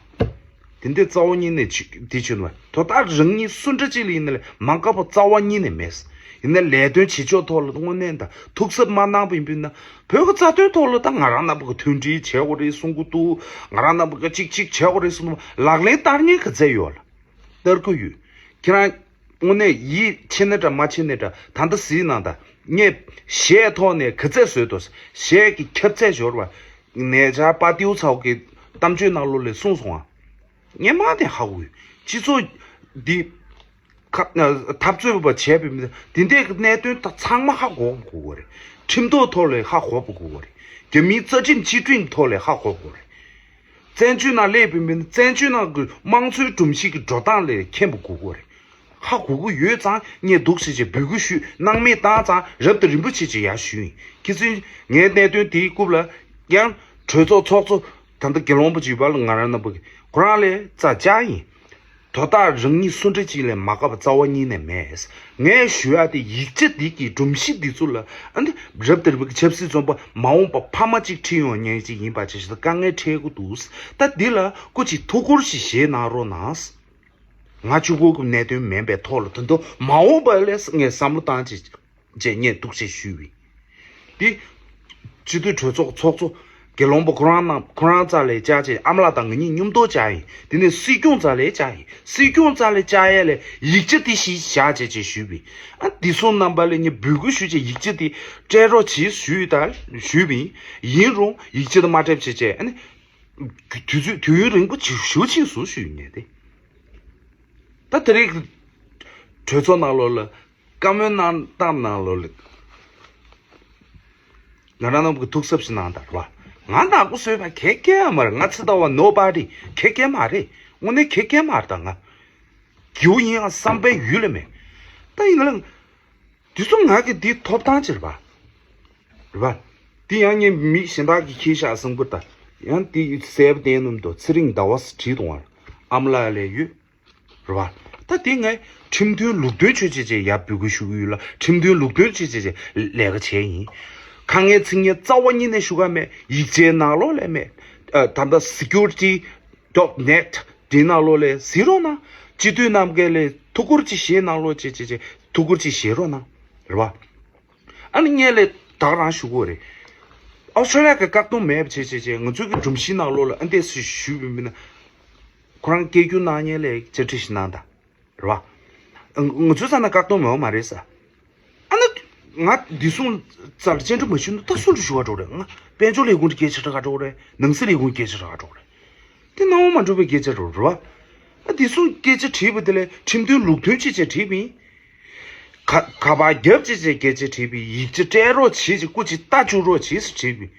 དེ་འདྲའི་རྩ་བ་ཉིད་ནས་ཅི་འདི་བྱུང་བ་དོ་བདག་རང་ཉིད་སུ་འདྲ་ཅིག་ལ་ཡིན་ན་ལས་མ་དགའ་པོ་རྩ་བ་ཉིད་ནས་མེད། ཡིན་ན་ལས་དོན་བྱེད་ཕྱོགས་ཐོག་ལ་དངོས་གནས་ད་ཐུགས་གཟབ་མ་གནང་པ་ཡིན་པས་ན་བོད་ཀྱི་རྩ་དོན་ཐོག་ལ་ད་ང་རང་རྣམ་པ་གི་མཐུན་སྒྲིལ་བྱེད་དགོས་རེད་གསུང་གི་འདུག་ང་རང་རྣམ་པ་གི་གཅིག་གཅིག་བྱེད་དགོས་རེད་གསུང་གི་འདུག་ལག་ལེན་བསྟར་མཁན་ག་ཚད་ཡོད་ལ་བསྟར་གི་ཡོད། ཁྱེད་རང་དངོས་གནས་ཡིད་ཆེས་ནི་འདྲ་མ་ཆེས་ནི་འདྲ་ད་ལྟ་གཟིགས་གནང་དང་ངས་གཞས་ཐོག་ནས་ག་ཚད་བཟོས་འདུག་གཞས་ཀྱི་ཁྱབ་ཚད་འབྱོར་བ་ནས་ཆ་པ་ཏིའུ་ཚའོ་གི་ གཏམ་བརྗོད་ནང་ལོགས་ལ་གསུངས་སོང་ཨ། ངས་མ་དེ་ཧ་གོ་ཡོད། སྤྱི་ཚོགས་འདི་ཁ་འཐབ་རྩོད་པ་བྱས་པའི་མི་དེ་འདྲའི་གནད་དོན་ད་ཚང་མ་ཧ་གོ་དགོས་ཀྱི་རེད། ཁྲིམས་ཐོག་ཐོག་ལ་ཧ་གོ་དགོས་ཀྱི་རེད། རྒྱ་མིའི་རྩ་ཁྲིམས་སྤྱི་ཁྲིམས་ཐོག་ལ་ཧ་གོ་དགོས་རེད། བཙན་བྱོལ་ནང་སླེབས་པའི་མི་བཙན་བྱོལ་ནང་གི་དམངས་གཙོའི་སྒྲོམ་གཞི་གི་འགྲོ་སྟངས་ལ་མཁྱེན་པ་དགོས་ཀྱི་རེད། ཧ་གོ་གི་ཡོད་ཙང་ངས་འདུག་སེ་བྱས་འབོད་སྐུལ་ཞུས། སྣང་མེད་བཏང་ཙང་རབ་དང་རིམ་པ་བྱས་བྱས་ཡར་ཞུས་ཡིན། ཁྱེད་ཚོས་ངའི་གནད་དོན་དེའི་རྐུབ་ལ་ཡང་གྲོས་ཚོགས་ཚོགས་གཙོ་ད་ལྟ་དགེ་སློང་པོ་བྱིས་པ་ལ་ང་རང་རྣམ་པ་གི་ཁོ་རང་ལ་རྩ་བཅག་ཡིན། དོ་བདག་རང་ཉིད་སུ་འདྲ་ཅིག་ལས་མ་དགའ་བ་རྩ་བ་ཉིད་ནས་མེད། ངས་ཞུ་ཡག་དེ་ཡིག་ཆ་འདི་གི་སྒྲོམ་གཞི་འདི་ཚོ་ལ་ཨ་ནི་རབ་དང་རིམ་པ་གི་ཆབ་སྲིད་བཙོན་པ་མ་འོངས་པ་ཕ་མ་གཅིག་ཁྲིད་ཡོང་མཁན་ཅིག་ཡིན་པ་བྱས་ཞེ་དྲག་དཀའ་ངལ་འཕྲད་ཀྱི་འདུག་ད་འདི་ལ་སྐུ་མཁྱེན་ཐུགས་ཁུར་ཞིག་བཞེས་གནང་རོགས་གནང་། ང་གཅིག་པོ་གི་གནད་དོན་མིན་པའི་ཐོག་ལ་ད་དུང་མ་འོངས་པ་ལ་ངས་བསམ་བློ་བཏང་བྱས་བྱས་ངས་འདུག་སེ་ཞུས་པ་ཡིན། འདི་སྤྱི་འཐུས་གྲོས་ཚོགས་ཚོགས་གཙོ་དགེ་སློང་པོ་ཁོ་རང་རྣམས་ཁོ་རང་རྩ་ལ་བཅར་བྱས་ཨ་མ་ལགས་དང་ང་གཉིས་མཉམ་དུ་བཅར་ཡིན། དེ་ནས་སྲིད་སྐྱོང་རྩ་ལ་བཅར་ཡིན། སྲིད་སྐྱོང་རྩ་ལ་བཅར་ཡས་ལ་ཡིག་ཆ་དེ་གཞི་བཞག་བྱས་བྱས་ཞུས་པ་ཡིན། ཨ་འདི་སོང་རྣམ་པ་ལ་ངས་འབོད་སྐུལ་ཞུས་བྱས་ཡིག་ཆ་དེ་སྤྲད་རོགས་བྱེད་ཞུས་ད་ཞུས་པ་ཡིན། ཡིན་རུང་ཡིག་ཆ་དེ་མ་སྤྲད་བྱས་བྱས་ཨ་ནི་དུས་ཚོད་དུས་ཡུན་རིང་པོ་ཞེ་པོ་ཕྱིན་སོང་ཞུས་ཡིན་ངས་དེ། ད་དེ་རིང་གྲོས་ཚོགས་ནང་ལོགས་ལ་བཀའ་མོལ་གནང་སྟངས་ནང་ལོགས་ལ་ང་རང་རྣམས་ཀྱི་ཐུགས་གཟབ་ཞིག་གནང་དང་རེད་བ། ང་ནག་པོ་བཟོས་པ་གལ་གལ་ཡང་མ་རེད། ང་ཚེ་ལྟ་བ་nobody གལ་གལ་མ་རེད། དངོས་གནས་གལ་གལ་མ་རེད། ད་ང་སྒེའུ་ཡིན་ཡང་བསམ་པའི་ཡུལ་ལ་མེད། ད་ཡིན་ན་ལ་དེ་ཚོ་ང་གི་འདི་ཐོབ་ཐང་ཅིག་རེད་བ། རེད་བ། དེ་ཡང་ངས་མི་གཞན་དག་གིས་ཁྱེར་བཞག་གསུང་པ་ད་ཡང་དེ་གསལ་པོ་བསྟན་ནམ་དུ་ཚེ་རིང་ཟླ་བ་བྲིས་གཏོང་བར་ཨ་མ་ལགས་ལས་ཡོད། རེད་བ། ད་དེ་ངས་ཁྲིམས་མཐུན་ལུགས་མཐུན་ཆོས་བྱེད་ཅེས་ཡར་འབོད་སྐུལ་ཞུ་གི་ཡོད་ལ་ཁྲིམས་མཐུན་ལུགས་མཐུན་ཆོས་བྱེད་ཅེས་ལས་ཀ་བྱས་ཡིན། ཁ་ངན་ཚིག་ངན་རྩ་བ་ཉིད་ནས་ཞུ་ག་མེད། ཡིག་ཆའི་ནང་ལོགས་ལས་མེད། ཨ་ད་ལྟ་security dot net དེ་ནང་ལོགས་ལས་གཟིགས་རོགས་གནང་། སྤྱི་འཐུས་རྣམས་ཀྱི་ལས་ཐུགས་ཁུར་ཅིག་བཞེས་གནང་རོགས་ཅེས་ཅེས་ཅེས་ཐུགས་ཁུར་ཅིག་བཞེས་རོགས་གནང་། རེད་བ། ཨ་ནི་ངས་ལས་ད་ག་རང་ཞུ་གི་ཡོད་རེད། ཨོ་སི་ཁྲུ་ལི་ཡ་གི་བཀག་སྡོམ་མེད་པ་བྱས་བྱས་བྱས་ང་ཚོའི་གི་སྒྲོམ་གཞི་ནང་ལོགས་ལ་ཨ་འདས་སུ་ཞུས་པའི་མི་ན་ཁོ་རང་སྐད་སྒྱུར་གནང་མཁན་ལས་བཅར་འདྲི་ཞིག་གནང་དང་རེད་བ། ང་ཚོའི་ས་ན་བཀག་སྡོམ་ཡོད་མ་རེད་ས། ཨ་ནི་ང་བདེ་སྲུང་རྩ་ལ་བཅར་འདྲི་མ་ཞུས་ན་ད་སུ་ལ་ཞུ་བ་འགྲོ་རེད། ང་དཔལ་འབྱོར་ལས་ཁུངས་ཀྱི་སྐད་ཆ་ར་ག་འགྲོ་རེད། ནང་སྲིད་ལས་ཁུངས་ཀྱི་སྐད་ཆ་ར་ག་འགྲོ་རེད། དེ་སྣང་བ་མ་འགྲོ་བའི་སྐད་ཆ་རེད་བ། ཨ་བདེ་སྲུང་སྐད་ཆ་དྲིས་པ་དེ་ལས་ཁྲིམས་མཐུན་ལུགས་མཐུན་ཅེས་བྱས་དྲིས་པ་ཡིན། ཁ་ཁ་པར་རྒྱབ་ཅེས་བྱས་སྐད་ཆ་དྲིས་པ་ཡིན། ཡིག་ཆ་སྤྲད་རོགས་བྱེད་ཅེས་སྐུ་མཁྱེན་ལྟ་བཅུག་རོགས་བྱེད་ཟེར་དྲིས་པ་ཡིན།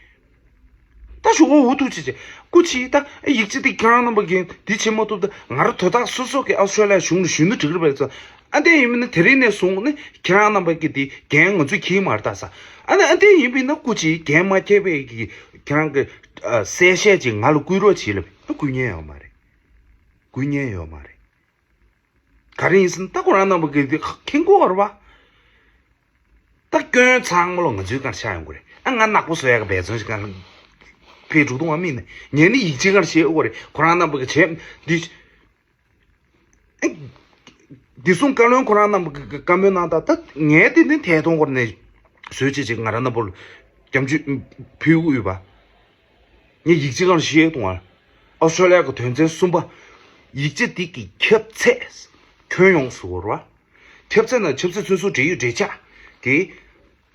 ད་ཞུ་གོ་འུ་ཐུག་ཅེས་བྱས་སྐུ་མཁྱེན་ད་ཡིག་ཆ་དེ་ཁྱེད་རང་རྣམ་པ་གིས་འདི་བྱེད་མ་ཐུབ། ད་ང་རང་དོ་བདག་སོ་སོ་གིས་ཨ་སི་ཁྲུ་ལི་ཡ་གཞུང་ལ་ཞུས་ན་འགྲིག་གི་རེད་པས་ཙང་། ཨ་འདྲ་ཡིན་མིན་ན་དེ་རིང་ནས་བཟུང་ནི་ཁྱེད་རང་རྣམ་པ་གི་དེ་འགན་ང་ཚོས་འཁྱེར་མ་རེད་ད་ས། ཨ་ནི་ཨ་འདྲ་ཡིན་པས་ན་སྐུ་མཁྱེན་འགན་མ་འཁྱེར་བའི་གི་ཁྱེད་རང་གི་ཨ་གསལ་བཤད་ཅིག་ང་ལ་བསྐུར་རོགས་བྱེད་ལབ་ན་བསྐུར་མཁན་ཡོད་མ་རེད། བསྐུར་མཁན་ཡོད་མ་རེད། ག་རེ་ཡིན་ཟེར་ན་ད་ཁོ་རང་རྣམ་པ་གི་དེ་མཁྱེན་གྱི་ཡོད་རེད་པ། ད་སྐྱོན་ཚང་མ་ལོ་ང་ཚོའི་སྒང་ཆགས་ཡོང་གི་རེད། ཨ་ང་ནག་པོ་བཟོ་ཡག་གི་འབད་བརྩོན་ཞིག་གང་ཕེབས་འགྲོ་གཏོང་བ་མིན་ནས་ངས་ནི་ཡིག་ཆའི་སྒང་བཤད་དགོས་རེད། ཁོ་རང་རྣམ་པ་གི་བྱས་འདི། ཨེ། བདེ་སྲུང་བཀའ་བློན་ཁོ་རང་རྣམ་པ་གི་བཀའ་མོལ་གནང་དང་ད་ངས་དེ་ནི་ཐད་གཏོང་སྐོར་ནས་བཟོས་བྱས་ཅིག་ང་རང་རྣམ་པ་ལ་སྐྱབས་འཇུག་ཕུལ་དགོས་ཡོད་པ། ངས་ཡིག་ཆའི་སྒང་བཤད་གཏོང་བ། ཨོ་སི་ཁྲུ་ལི་ཡ་གི་དོན་ཚན་གསུམ་པ། ཡིག་ཆ་འདི་གི་ཁྱབ་ཚད་ཁྱོན་ཡོངས་སུ་བོར་བ། ཁྱབ་ཚད་ནང་ཆབ་སྲིད་བཙོན་ཟུར་འབྲེལ་ཡོད་འབྲེལ་ཆགས་ཀྱི་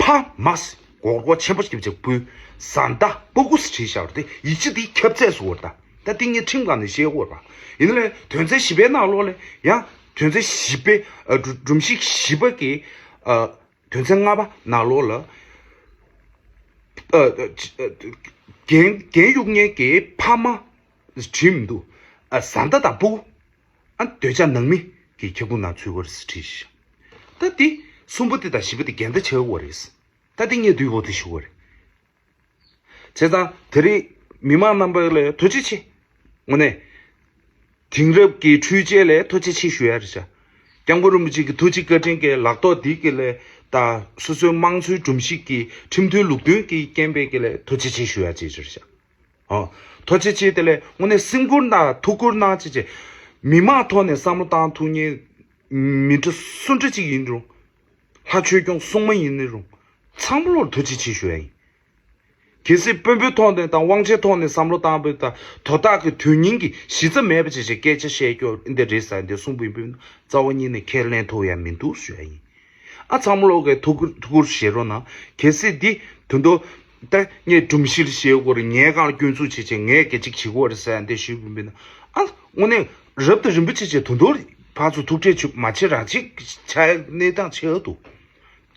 ཕ་མ་སྒོར་སྒོར་ཆེན་པོ་སྐྱིབས་ཆེ་བུ་བཟའ་ཟླ་སྤུ་གུ་ཟེར་བྲིས་བཞག་པ་དེ་ཡིག་ཆ་འདིའི་ཁྱབ་ཚད་སུ་བོར་ད། ད་འདི་ངས་ཁྲིམས་སྒང་ནས་བཤད་དགོས་ར། ཡིན་ནའི་དོན་ཚན་བཞི་པའི་ནང་ལོགས་ལ་ཡང་དོན་ཚན་བཞི་པའི་ཨ་སྒྲོམ་གཞི་བཞི་པ་གི་ཨ་དོན་ཚན་ལྔ་པ་ནང་ལོགས་ལ་ཨ་ཨ་ཨ་འགན་འགན་གཡུག་མཁན་གྱི་ཕ་མ་བྲིས་མི་འདུག་ཨ་བཟའ་ཟླ་དང་སྤུ་གུ། ཨ་འདོད་ཆགས་ནང་མི་གི་ཁྱབ་ཁོངས་ནང་ཚུད་དགོས་རེད་ཟེར་བྲིས་ཤག་ད་འདི་གསུམ་པོ་དེ་དང་བཞི་པོ་དེ་འགལ་ཟླ་ཆགས་ཀྱི་ཡོད་རེད། ད་འདི་ངས་དུས་འོག་ཏུ་ཞུ་དགོས་རེད། བྱས་ཙང་དེ་རིང་མི་མང་རྣམ་པ་ལ་ཐུགས་རྗེ་ཆེ། དངོས་གནས། དེང་རབས་ཀྱི་འཕྲུལ་ཆས་ལ་ཐུགས་རྗེ་ཆེ་ཞུ་ཡ་རེད་ཤག་སྐྱབས་མགོན་རིན་པོ་ཆེ་གི་ཐུགས་རྗེ་བཀའ་དྲིན་གྱི་ལག་ཐོག་འདི་གི་ལས་ད་སོ་སོའི་དམངས་གཙོའི་སྒྲོམ་གཞི་གི་ཁྲིམས་མཐུན་ལུགས་མཐུན་གྱི་རྐྱེན་པས་ཀྱི་ལས་ཐུགས་རྗེ་ཆེ་ཞུ་ཡ་བྱེད་ཀྱི་རེད་ཤག་ཨོ། ཐུགས་རྗེ་ཆེ་དེ་ལས་དངོས་གནས་སེམས་ཁུར་དང་ཐུགས་ཁུར་གནང་བྱས་བྱས། མི་མང་ཐོག་ནས་བསམ་བློ་བཏང་ཐུབ་མཁན། མི་འདྲ་སུ་འདྲ་ཅིག་ཡིན་རུང་། ལྷ་ཆོས་སྐྱོང་སྲུང་མ་ཡིན་ནི་རུང་། ཚང་མ་ལོར་ཐུགས་རྗེ་ཆེ་ཞུ་ཡ་ཡིན། གལ་སྲིད་དཔོན་པོའི་ཐོག་ནས་དང་དབང་ཆའི་ཐོག་ནས་བསམ་བློ་བཏང་བ་དང་དོ་བདག་གི་དོན་སྙིང་གི་གཞི་རྩ་མེད་པ་བྱས་བྱས་སྐད་ཆ་བཤད་རྒྱུ་འདི་རེད་ཟེར་འདི་གསུངས་པ་ཡིན་པས་ན་རྩ་བ་ཉིད་ནས་ཁས་ལེན་ཐུབ་ཡ་མི་འདུག་ཞུ་ཡ་ཡིན། ཨ་ཚང་མ་ལོག་གི་ཐུགས་ཁུར་ཐུགས་ཁུར་བཞེས་རོགས་གནང་། གལ་སྲིད་འདི་དོན་དུ་ ད་ངས་སྒྲོམ་གཞི་ལ་བཤད་དགོས་རེད། ངའི་སྒང་ལ་སྐྱོན་འཛུགས་བྱེད་བྱེད། ངས་སྐད་ཅིག་བྱེད་དགོས་རེད་ཟེར་ཡ་འདི་ཞུས་པ་ཡིན་ན། ཨ་དངོས་གནས་རབ་དང་རིམ་པ་ཆེ་ཆེ་དོན་དུ་ཕར་ཚུར་ཐུག་འཕྲད་བྱེད་མ་བྱེད་རང་བྱེད་བྱ་ཡ་གནས་སྟངས་ཆེ་བ་འདུག་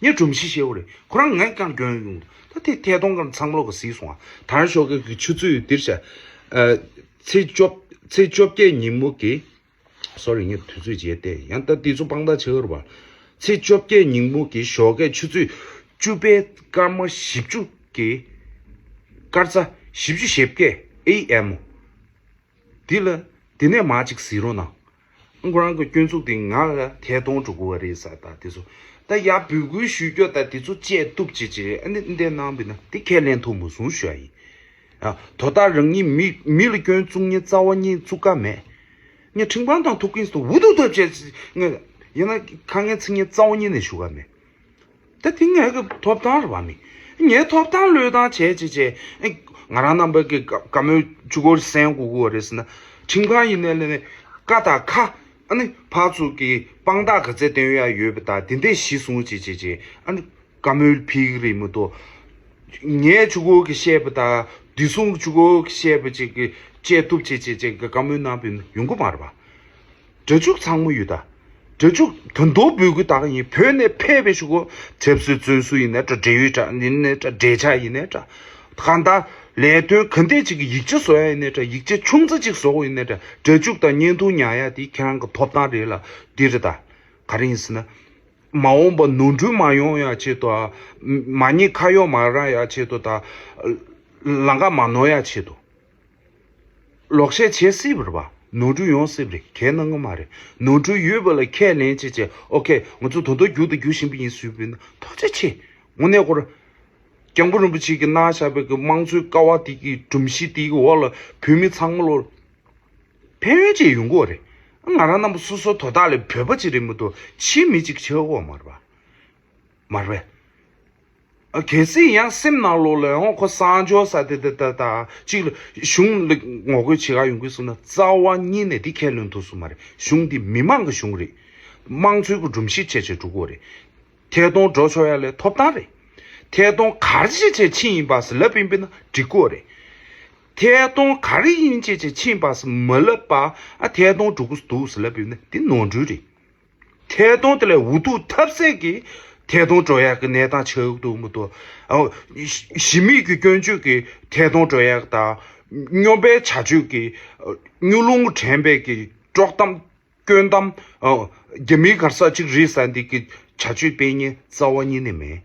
ངས་སྒྲོམ་གཞི་བཤད་དགོས་རེད། ཁོ་རང་ངའི་སྒང་ལ་སྐྱོན་ཡོང་འདུག་ད་དེ་ཐད་གཏོང་སྒང་ཚང་མ་ལོག་ག་གཟིགས་སོང་ཨ། ད་རང་ཞོགས་ཀས་ཀྱི་ཆུ་ཚོད་འདིར་བྱ། ཨ། ཚེས་བཅོ། ཚེས་བཅོ་བརྒྱད་ཉིན་མོ་གི། སོ་རི། ངས་དུས་ཚོད་བརྗེད་བསྡད། ཡང་ད་དེ་ཚོ་དཔང་རྟགས་བྱེད་དགོས་རེད་པ། ཚེས་བཅོ་བརྒྱད་ཉིན་མོ་གི་ཞོགས་ཀས་ཆུ་ཚོད་བཅུ་པའི་སྐར་མ་བཞི་བཅུ་གི། སྐར་ཆ་བཞི་བཅུ་ཞེ་བརྒྱད་ཨེ་ཨེམ། འདི་ལ་འདི་ནས་མར་ཅིག་གཟིགས་རོགས་གནང་། ཁོ་རང་གི་སྐྱོན་འཛུགས་དེ་ང་ལ་ཐད་གཏོང་འགྲོ་དགོས་པ་རེད་ཟེར། ད་དེ་ཚོ་ད་ཡར་འབོད་སྐུལ་ཞུ་རྒྱུ་ད་དེ་ཚོ་བཅད་གཏུབ་བྱེད་བྱེད། ཨ་ནི་འདི་འདྲ་གནང་བ་ཡིན་ན་དེ་ཁས་ལེན་ཐུབ་མ་སོང་ཞུ་ཡ་ཡིན། ཨ། དོ་བདག་རང་ཉིད་མི་མི་ལ་སྐྱོན་བཙུགས་མཁན་རྩ་བ་ཉིད་བཙུགས་ཀ་མེད། ངས་ཁྲིམས་ཁང་དང་ཐུག་གིན་སོང་འུ་ཐུག་ཐབས་བྱས། ངས་ཡིན་ན་ཁ་ངན་ཚིག་ངན་རྩ་བ་ཉིད་ནས་ཞུ་ག་མེད། ད་དེ་ངའི་གི་ཐོབ་ཐང་རེད་པ། མི་ངའི་ཐོབ་ཐང་བློས་བཏང་བྱས་བྱས་བྱས། ཨེ། ང་རང་རྣམ་པ་གི་བཀའ་བཀའ་མོལ་གཅིག་པོ་གསན་དགོས་ཀྱི་ཡོད་རེད་ཟེར་ན། ཁྲིམས་ཁང་ཡིན་ནའི་ལས་ནས་ཀ་དང་ཁ། ཨ་ནི་ཕར་ཚུར་གྱི་དཔང་རྟགས་ག་ཚད་བཏོན་ཡ་ཡོད་པ་དང་དེ་འདྲས་གཞི་བཟུང་བྱས་བྱས་བྱས། ཨ་ནི་བཀའ་མོལ་ཕེབས་ཀྱི་རེད་མ་གཏོགས། ངས་གཅིག་པོ་གི་བཤད་པ་དང་བདེ་སྲུང་གཅིག་པོ་གི་བཤད་པ་ཅིག་གི་བཅད་གཏུབ་བྱས་བྱས་བྱས་གི་བཀའ་མོལ་གནང་བ་ཡོང་གི་མ་རེད་པ། སྒྲ་འཇུག་ཚང་མ་ཡོད་ད། སྒྲ་འཇུག་དོན་དུ་འབོད་སྐུལ་བཏང་གི་ཡིན། བོད་ནས་ཕེབས་པའི་ཞུ་གོ། ཆབ་སྲིད་བཙོན་ཟུར་ཡིན་ནའི་འདྲ། འབྲེལ་ཡོད་འདྲ་ཡིན་ནའི་འདྲ། འབྲེལ་ཆགས་ཡིན་ནའི་འདྲ། གང་ལྟར་ལས་དོན་ག་འདྲས་ཅིག་གི་ཡིག་ཆ་བཟོ་ཡ་ཡིན་ནའི་འདྲ། ཡིག་ཆ་ཆུང་ཙག་ཅིག་བཟོ་དགོས་ཡིན་ནའི་འདྲ། སྒྲ་འཇུག་དང་བརྙན་ཐུང་ཉར་ཡ་དེ་ཁྱེད་རང་གི་ཐོབ་ཐང་རེད་ལ། འདི་རེད་ད། ག་རེ་ཡིན་ཟེར་ན། མ་འོངས་པ་ནོར་འཁྲུལ་མ་ཡོང་ཡ་ཆེད་དུ། མ་ཉེས་ཁ་གཡོག་མ་རག་ཡ་ཆེད་དུ་དང་། ལམ་ཁ་མ་ནོར་ཡ་ཆེད་དུ། ལོག་བཤད་བྱེད་སྲིད་པ་རེད་པ། ནོར་འཁྲུལ་ཡོང་སྲིད་པ་རེད། གལ་གནང་གི་མ་རེད། ནོར་འཁྲུལ་ཡོད་པ་ལ་ཁས་ལེན་བྱེད་བྱེད། ཨོ་ཁེ། ང་ཚོ་ད་དུང་རྒྱུག་དང་རྒྱུག་བཞིན་པ་ཡིན་ཟེར་བ་ཡིན་ན་ཐུགས་རྗེ་ཆེ། དངོས་གནས་ཁོ་རང་སྐྱབས་མགོན་རིན་པོ་ཆེ་གིས་གནང་བཞག་པའི་གི་དམངས་གཙོའི་ཀ་བ་དེ་གི་སྒྲོམ་གཞི་དེ་གི་འོག་ལ་བོད་མི་ཚང་མ་ལོ་ཕན་ཡོན་ཅིག་ཡོང་གི་ཡོད་རེད། ང་རང་རྣམ་པ་སོ་སོ་དོ་བདག་ལས་བོད་པ་ཅིག་རེད་མ་གཏོགས་ཕྱིའི་མི་ཅིག་ཆགས་ཀྱི་ཡོད་མ་རེད་པ། མ་རེད་པས། ཨ། གལ་སྲིད་ཡང་སེམས་ནང་ལོགས་ལ་ཡང་ཁོ་གསང་སྦྱོར་ཟེར་དེ་དེ་ད་ད་ཅིག་ལ་གཞུང་ལ་ངོ་རྒོལ་བྱེད་ག་ཡོང་གི་སོང་ན་རྩ་བ་ཉིད་ནས་དེ་ཁས་ལེན་ཐུབ་ས་མ་རེད། གཞུང་འདི་མི་མང་གི་གཞུང་རེད། དམངས་གཙོའི་གི་སྒྲོམ་གཞི་བྱས་བྱས་འགྲོ་དགོས་རེད། ཐད་གཏོང་འགྲོ་ཆོག་ཡ་ལ་ཐོབ་ཐང་རེད། ཐད་གཏོང་ག་རེ་བྱས་བྱས་ཕྱིན་ཡིན་པ་ཟེར་ལབ་ཡིན་པས་ན་འགྲིག་གི་ཡོད་རེད། ཐད་གཏོང་ག་རེ་ཡིན་བྱས་བྱས་ཕྱིན་པ་ཟེར་མ་ལབ་པ། ཨ། ཐད་གཏོང་འགྲོ་གི་འདུག་ཟེར་ལབ་ཡིན་ན་དེ་ནོར་འཁྲུལ་རེད། ཐད་གཏོང་དེ་ལས་འུ་ཐུག་ཐབས་ཟད་ཀྱིས་ཐད་གཏོང་འགྲོ་ཡག་གི་གནས་སྟངས་ཆགས་ཀྱི་འདུག་མ་གཏོགས། ཨ། གཞི་མེད་ཀྱི་སྐྱོན་བརྗོད་ཀྱིས་ཐད་གཏོང་འགྲོ་ཡག་དང་། སྨྱོན་པའི་བྱ་སྤྱོད་ཀྱིས། ཨ། སྨྱོ་ལུང་དྲན་པའི་གི་དཀྲོག་གཏམ། སྐྱོན་གཏམ། ཨ། རྒྱ་མིའི་ག་རེ་ཟེར་ཅིག་རེད་ཟེར་འདི་གི་བྱ་སྤྱོད་སྤེལ་མཁན་རྩ་བ་ཉིད་ནས་མེད།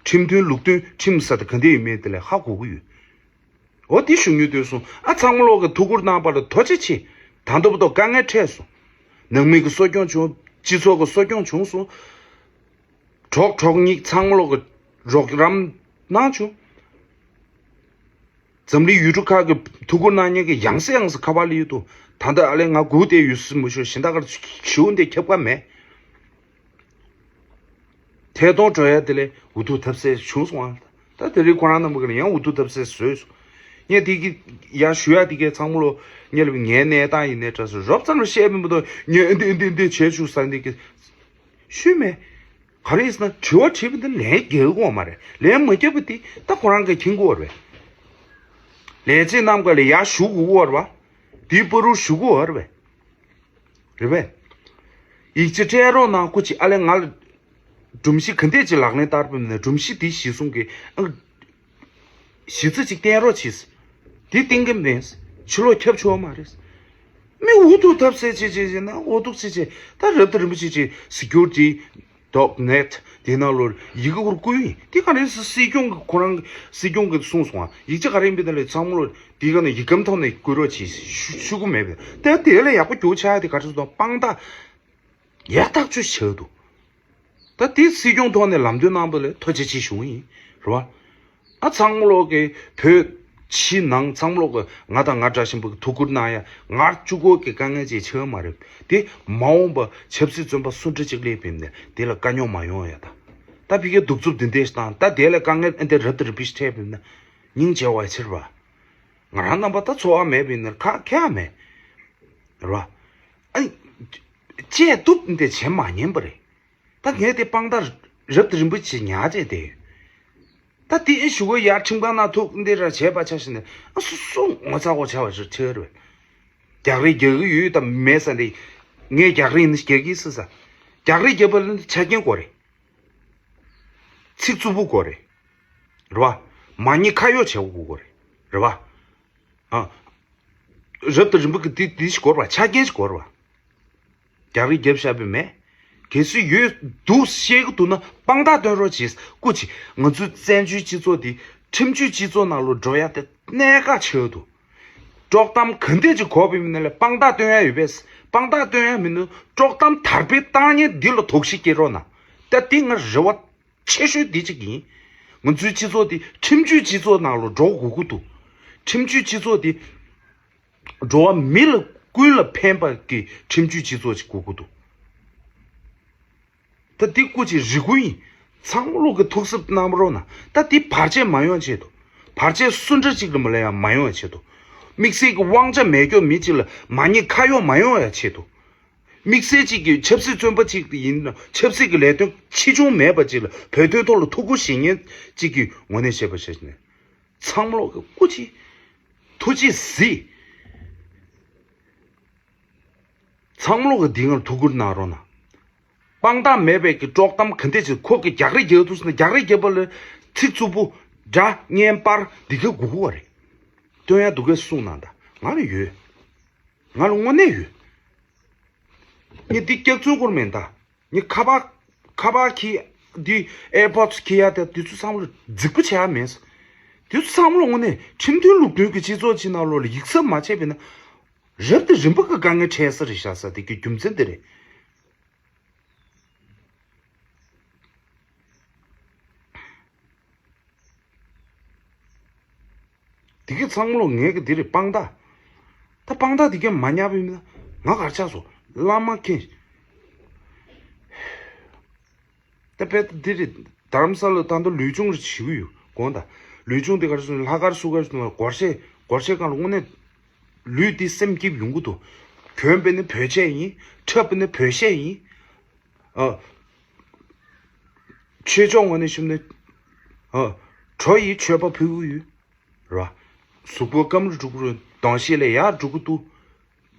ཁྲིམས་མཐུན་ལུགས་མཐུན་ཁྲིམས་ཟེར་དེ་ག་འདྲ་ཡོད་མེད་དེ་ལ་ཧ་གོ་གི་ཡོད། འོ་དེ་ཞུ་སྙིང་འདོད་སོང་། ཨ། ཚང་མ་ལོག་གི་ཐུགས་ཁུར་གནང་བ་ལ་ཐུགས་རྗེ་ཆེ། ད་ལྟ་བར་དུ་དཀའ་ངལ་འཕྲད་སོང་། ནང་མི་གི་གསོ་སྐྱོང་བྱུང་། སྤྱི་ཚོགས་ཀྱི་གསོ་སྐྱོང་བྱུང་སོང་། གྲོགས་གྲོགས་ཉིད་ཚང་མ་ལོག་གི་རོགས་རམ་གནང་བྱུང་། འཛམ་གླིང་ཡུལ་གྲུ་ཁག་གི་ཐུགས་ཁུར་གནང་མཁན་གྱི་ཡང་སེ་ཡང་སེ་ཁ་པར་སླེབས་འདུག་ད་ལྟ་ཨ་ལས་ང་སྒུག་བསྡད་ཡོད་སྲིད་མ་ཤོར། གཞན་དག་གར་ཞུ་འདི་ཁྱབ་ཀ་མེད། ཐད་གཏོང་འགྲོ་ཡ་དེ་ལས་འུ་ཐུག་ཐབས་ཟད་བྱུང་སོང་ཨ། ད་དེ་རིང་ཁོ་རང་རྣམ་པ་གིས་ཡང་འུ་ཐུག་ཐབས་ཟད་བཟོས་སོང་། ངས་དེ་གི་ཡ་ཞུ་ཡ་དེ་གའི་ཚང་མ་ལོ་ངས་ལབ་ངའི་གནས་སྟངས་ཡིན་ནའི་འདྲ་སོ་རོབ་ཙམ་རེ་བཤད་པའི་མི་འདུག་ངས་འདི་འདི་འདི་བྱས་བཅུག་ཟེར་འདི་གི་ཞུས་མེད། ག་རེ་ཡིན་ཟེར་ན་དྲི་བ་དྲིས་པ་འདི་ལན་རྒྱག་གི་ཡོད་མ་རེད། ལན་མ་རྒྱབ་པ་འདི་ད་ཁོ་རང་གིས་མཁྱེན་གི་ཡོད་རེད། ལས་བྱེད་རྣམ་པ་ལ་ཡ་ཞུ་དགོས་ཀྱི་ཡོད་རེད་པ། འདི་བར་དུ་ཞུ་དགོས་ཀྱི་ཡོད་རེད་པས། རེད་པས། ཡིག་ཆ་སྤྲད་རོགས་གནང་། སྐུ་མཁྱེན། ཨ་ལས་ང་ལ་སྒྲོམ་གཞི་ག་འདྲས་ཅིག་ལག་ལེན་བསྟར་བ་ཡིན་ན་སྒྲོམ་གཞི་འདི་གཞི་བཟུང་གི། ཨ། གཞི་རྩ་ཅིག་བསྟན་རོགས་གྱིས། འདི་བསྟན་གི་མེད། ཕྱི་ལོགས་ཁྱབ་ཆོག་མ་རེད། མི་འུ་ཐུག་ཐབས་ཟད་བྱེད་བྱེད་བྱེད་ན་འུ་ཐུག་བྱེད་བྱེད། ད་རབ་དང་རིམ་པ་བྱེད་བྱེད་སི་ཀུ་རི་ཊི། ཌོཊ་ནེཊ་དེ་ནང་ལོ་ཡི་གེ་ཧུར་བསྐུར་ཡིན། དེ་ག་རེ་སྲིད་སྐྱོང་གི་ཁོ་རང་སྲིད་སྐྱོང་གིས་གསུངས་སོང་ཨ། ཡིག་ཆ་ག་རེ་ཡིན་པའི་ཐད་ལ་ཚང་མ་ལོ་དེ་ག་ནས་ཡིག་སྐམ་ཐོག་ནས་བསྐུར་རོགས་གྱིས་ཞུ་ཞུ་གི་མེད་པས། ད་དེ་ལས་ཡག་པོ་རྒྱུག་ཆགས་ཡ་དེ་ག་རེ་སོང་དང་དཔང་རྟགས་ཡག་ཐག་ཆོད་ཆགས་འདུག་ད་དེ་སྲིད་སྐྱོང་ཐོག་ནས་ལམ་སྟོན་གནང་བ་ལ་ཐུགས་རྗེ་ཆེ་ཞུ་ཡིན། རེད་བ། ཨ། ཚང་མ་ལོག་གི་བོད་ཕྱི་ནང་ཚང་མ་ལོག་གི་ང་དང་ང་འདྲ་ཞིམ་པོ་གི་ཐུགས་ཁུར་གནང་ཡ་ང་གཅིག་པོ་གི་དཀའ་ངལ་ཅིག་ཆགས་མ་རེད། དེ་མ་འོངས་པ་ཆབ་སྲིད་བཙོན་པ་སུ་འདྲ་ཅིག་སླེབས་པ་ཡིན་ནའི་དེ་ལ་དཀའ་རྙོག་མ་ཡོང་ཡ་ད། ད་ཕ་གིའི་གདུག་རྩུབ་འདི་འདྲས་བཏང་ད་དེ་ལ་དཀའ་ངལ་ཨེ་འདྲ་རབ་དང་རིམ་པ་ཞིག་འཕྲད་པ་ཡིན་ན་སྙིང་རྗེ་བ་ཆེ་རེད་བ། ང་རང་རྣམ་པ་ད་འཚོ་བ་མེད་པ་ཡིན་ན་ཁ་ཁྱེར་ཡ་མེད། རེད་བ། ཨ། བཅད་གཏུབ་འདི་བྱེད་མ་ཉན་པ་རེད། ད་ངས་དེ་དཔང་རྟགས་རབ་དང་རིམ་པ་ཅིག་ཉར་བྱས་བསྡད་ཡོད། ད་དེ་ཨེ་ཞུ་གི་ཡར་ཁྲིམས་ཁང་ནང་ཐུག་འདི་ར་བྱས་པ་ཆ་བཞག་ནས་ཨ་སུ་སུ་ངོ་ཚ་གོ་བྱ་བ་ཞིག་ཆེ་བ་རེད། རྒྱག་རེས་རྒྱག་གི་ཡོད་དམ་མེད་ས་འདི། ངས་རྒྱག་རེས་ནི་རྒྱག་གི་སུ་ས། རྒྱག་རེས་རྒྱབ་པ་ལ་ཆ་རྐྱེན་དགོས་རེད། ཚིག་རྩུབ་པོ་དགོས་རེད། རེད་བ། མ་ཉེས་ཁ་གཡོག་བྱེད་དགོས་རེད། རེད་བ། ཨ། རབ་དང་རིམ་པ་གི་དེ་དེ་ཞིག་དགོས་རེད་བ། ཆ་རྐྱེན་ཞིག་དགོས་རེད་བ། རྒྱག་རེས་རྒྱབ་བཞག་པའི་མེད། གལ་སྲིད་ཡོད་འདུག་བཤད་གི་འདུག་ན་དཔང་རྟགས་སྟོན་རོགས་གྱིས། སྐུ་མཁྱེན། ང་ཚོའི་བཙན་བྱོལ་སྤྱི་ཚོགས་འདི་ཁྲིམས་གཅོད་སྤྱི་ཚོགས་ནང་ལ་འགྲོ་ཡ་དེ་གནད་འགག་ཆེ་བ་འདུག་དཀྲོག་གཏམ་ག་འདྲས་ཅིག་གོ་བའི་མི་སྣ་ལ་དཔང་རྟགས་སྟོན་ཡ་ཡོད་པས། དཔང་རྟགས་སྟོན་ཡ་མི་འདུག་དཀྲོག་གཏམ་དར་སྤེལ་བཏང་མཁན་འདི་ལ་དོགས་གཞི་སྐྱེ་རོགས་གནང་། ད་འདི་ང་རེ་བ་ཆེ་ཤོས་འདི་གཅིག་ཡིན། ང་ཚོའི་སྤྱི་ཚོགས་འདི་ཁྲིམས་གཅོད་སྤྱི་ཚོགས་ནང་ལ་འགྲོ་དགོས་ཀྱི་འདུག་ཁྲིམས་གཅོད་སྤྱི་ཚོགས་འདི་འགྲོ་བ་མི་ལ་ཀུན་ལ་ཕན་པ་གི་ཁྲིམས་གཅོད་སྤྱི་ཚོགས་ཅིག་དགོས་ཀྱི་འདུག་ད་འདི་སྐུ་མཁྱེན་རེ་སྐུལ་ཡིན། ཚང་མ་ལོག་གི་ཐུགས་གཟབ་གནང་རོགས་གནང་། ད་འདི་བར་ཆད་མ་ཡོང་ཆེད་དུ། བར་ཆད་སུ་འདྲ་ཅིག་ལ་མ་ལ་ཡང་མ་ཡོང་ཡ་ཆེད་དུ། དམིགས་བསལ་གྱི་དབང་ཆ་མེད་མཁན་མི་གཅིག་ལ་མ་ཉེས་ཁ་གཡོག་མ་ཡོང་ཡ་ཆེད་དུ། དམིགས་བསལ་གཅིག་གི་ཆབ་སྲིད་བཙོན་པ་གཅིག་ཡིན་ན་ཆབ་སྲིད་ཀྱི་ལས་དོན་ཆེ་ཆུང་མེད་པ་གཅིག་ལ་བོད་དོན་ཐོག་ལ་ཐུགས་ཁུར་བཞེས་མཁན་གཅིག་གི་ངོས་ནས་བཤད་པ་བྱས་ནས། ཚང་མ་ལོག་གི་སྐུ་མཁྱེན། ཐུགས་རྗེ་གཟིགས། ཚང་མ་ལོག་གི་འདི་ངར་ཐུགས་ཁུར་གནང་རོགས་གནང་། དཔང་རྟགས་མེད་པའི་གི་དཀྲོག་གཏམ་ག་འདྲས་ཅིག་ཁོ་གི་རྒྱག་རེས་རྒྱག་འདུག་ཟེར་ན་རྒྱག་རེས་རྒྱབ་པ་ལ་ཚིག་རྩུབ་པོ་སྒྲ་བརྙན་པར་འདི་ག་དགོས་ཀྱི་རེད། སྟོན་ཡ་འདུག་གས་གསུངས་གནང་ད། ང་ལ་ཡོད། ང་ལ་དངོས་གནས་ཡོད། ངས་འདི་སྐྱག་རྫུན་སྐོར་མིན་ད། ངས་ཁ་པར་ཁ་པར་གྱི་འདི་ཨེར་པོ་ཌི་གྱི་ཡ་དེ་དུས་ཚོད་ཚང་མ་ལ་རྫིག་པོ་བྱེད་ཡ་མེད། དུས་ཚོད་ཚང་མ་ལ་དངོས་གནས་ཁྲིམས་མཐུན་ལུགས་མཐུན་གྱི་སྤྱི་ཚོགས་ཅིག་ནང་ལོགས་ལ་ཡིག་ཚབ་མ་བྱས་པས་ན། རབ་དང་རིམ་པ་གི་དཀའ་ངལ་འཕྲད་ས་རེད་བཞག་ས་དེ་གི་རྒྱུ་མཚན་དེ་རེད། དེ་གི་ཚང་མ་ལོ་ངས་གི་དེ་རེད་དཔང་རྟགས། ད་དཔང་རྟགས་དེ་གས་མ་ཉར་བའི་མི་ང་གར་ཆགས་སོ་བླ་མ་མཁྱེན། ད་དཔེ་ད་འདི་རེད། དྷ་རམ་ས་ལ་ད་ལྟ་ལུས་སྦྱོང་རེ་བྱེད་ཀྱི་ཡོད་དགོངས་དག་ལུས་སྦྱོང་དེ་ག་རེ་ཟེར་ན་ལྷག་དཀར་སུ་ག་རེ་ཟེར་ན་སྒོར་གཞས་སྒོར་གཞས་སྒང་ལ་དངོས་གནས་ལུས་འདི་སེམས་སྐྱིད་ཡོང་གི་འདུག་གྱོན་པས་ནི་བོད་ཆས་ཡིན། འཁྲབ་པས་ནི་བོད་གཞས་ཡིན། ཨ། ཆོས་ཕྱོགས་ངོས་ནས་ཞུས་ན། ཨ། གྲོ་ཡི་མཆོད་པ་ཕུལ་གྱི་ཡོད། ར། གཟུགས་པོ་སྐམ་རུ་འགྲོ་གི་རེད། གདོང་ཤེད་ལས་ཡར་འགྲོ་གི་འདུག་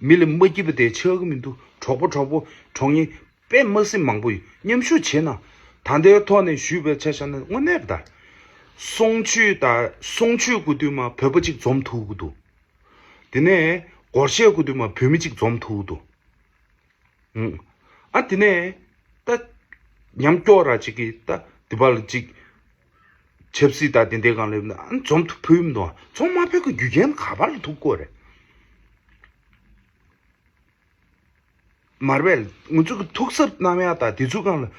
མི་ལ་མ་སྐྱིད་པ་དེ་ཆགས་ཀྱི་མི་འདུག་གྲོགས་པོ་གྲོགས་པོ་གྲོགས་ངན་དཔེ་མ་སྲིད་མང་པོ་ཡོད། མཉམ་ཞུགས་བྱེད་ན། ད་ལྟའི་ཐོག་ནས་ཞུས་པའི་ཆ་བཞག་ན་དངོས་གནས་རེད་ད། གསུང་ཆོས་དང་གསུང་ཆོས་དགོས་དུས་མ་བོད་པ་གཅིག་འཛོམས་ཐུབ་ཀྱི་འདུག་དེ་ནས་སྒོར་གཞས་དགོས་དུས་མ་བོད་མི་གཅིག་འཛོམས་ཐུབ་ཀྱི་འདུག་ཨ་དེ་ནས་ད་ཉམས་སྐྱོར་ར་ཅིག་གིས་ད་དེ་བ་ལ་ཅིག་ཆབ་སྲིད་ད་དེ་འདྲའི་སྒང་ལ་ཡོད་ན་ཨ་འཛོམས་ཐུབ་ཕུལ་མི་འདུག་ཨ་འཛོམས་མ་ཕུལ་གི་རྒྱུ་རྐྱེན་ག་པར་ལ་ཐུག་དགོས་རེད། མར་བས་ང་ཚོ་གི་ཐུགས་གཟབ་གནང་ཡ་ད་དེ་ཚོ་སྒང་ལ་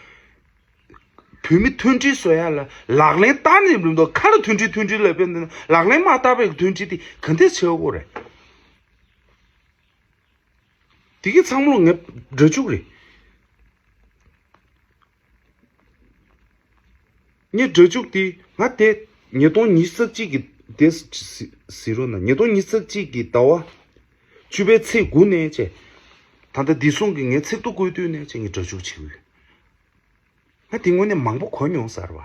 བོད་མི་མཐུན་སྒྲིལ་བཟོ་ཡ་ལ་ལག་ལེན་བསྟར་ནས་མི་འདུག་ཁ་ལ་མཐུན་སྒྲིལ་མཐུན་སྒྲིལ་ལབ་པས་འདི་ན་ལག་ལེན་མ་བསྟར་བའི་མཐུན་སྒྲིལ་དེ་ག་འདྲས་བྱེད་དགོས་རེད། དེ་གི་ཚང་མ་ལོ་ངས་སྒྲ་འཇུག་རེད། ངས་སྒྲ་འཇུག་དེ་ང་དེ་ཉིས་སྟོང་ཉི་ཤུ་རྩ་གཅིག་གི་དེ་ཟི་རོ་ན་ཉིས་སྟོང་ཉི་ཤུ་རྩ་གཅིག་གི་ཟླ་བ་བཅུ་པའི་ཚེས་དགུ་ནས་བྱས། ད་ལྟ་བདེ་སྲུང་གི་ངས་ཚིག་ཐོ་བཀོད་དུས་ནས་བྱས་ངས་སྒྲ་འཇུག་བྱེད་ཀྱི་ཡོད། ང་དེ་སྔོན་ནས་མང་པོ་གོ་མྱོང་ཟེར་བ།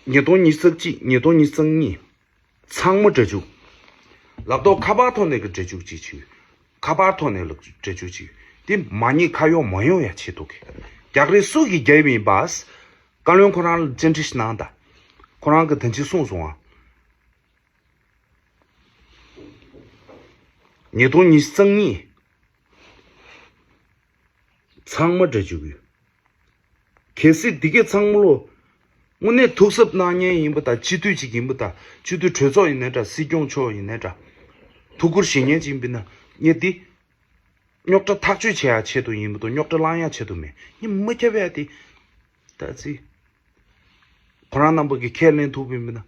ཉིས་སྟོང་ཉི་ཤུ་རྩ་གཅིག་ཉིས་སྟོང་ཉི་ཤུ་རྩ་གཉིས། ཚང་མ་སྒྲ་འཇུག་ལབ་ཏོ་ཁ་པར་ཐོག་ནས་ཀྱི་སྒྲ་འཇུག་ཅིག་བྱོས། ཁ་པར་ཐོག་ནས་ལ་སྒྲ་འཇུག་ཅིག་དེ་མ་ཉེས་ཁ་གཡོག་མ་ཡོང་ཡ་ཆེད་དུ་གི། རྒྱག་རེས་སུ་གི་རྒྱབ་ཡིན་པ། བཀའ་བློན་ཁོ་རང་ལ་བཅར་འདྲི་ཞིག་གནང་དང་། ཁོ་རང་གི་དོན་ཆེན་གསུངས་སོང་ཨ། ཉིས་སྟོང་ཉི་ཤུ་རྩ་གཉིས། ཚང་མ་སྒྲ་འཇུག་ཡོད། གལ་སྲིད་འདི་གས་ཚང་མ་ལོ། དངོས་གནས་ཐུགས་གཟབ་གནང་མཁན་ཡིན་པ་དང་སྤྱི་འཐུས་ཅིག་ཡིན་པ་དང་སྤྱི་འཐུས་གྲོས་ཚོགས་ཡིན་ནའི་འདྲ་སྲིད་སྐྱོང་མཆོག་ཡིན་ནའི་འདྲ། ཐུགས་ཁུར་བཞེས་མཁན་ཅིག་ཡིན་པ་ན་ངས་འདི། རྙོག་དྲ་ཐག་གཅོད་བྱེད་ཡ་ཆེད་དུ་ཡིན་པ་དང་རྙོག་དྲ་བསླང་ཡ་ཆེད་དུ་མེད་ངས་མ་ཁྱབ་ཡ་དེ། ད་ཅི། ཁོ་རང་རྣམ་པ་གིས་ཁས་ལེན་ཐུབ་པ་ཡིན་པ་ན་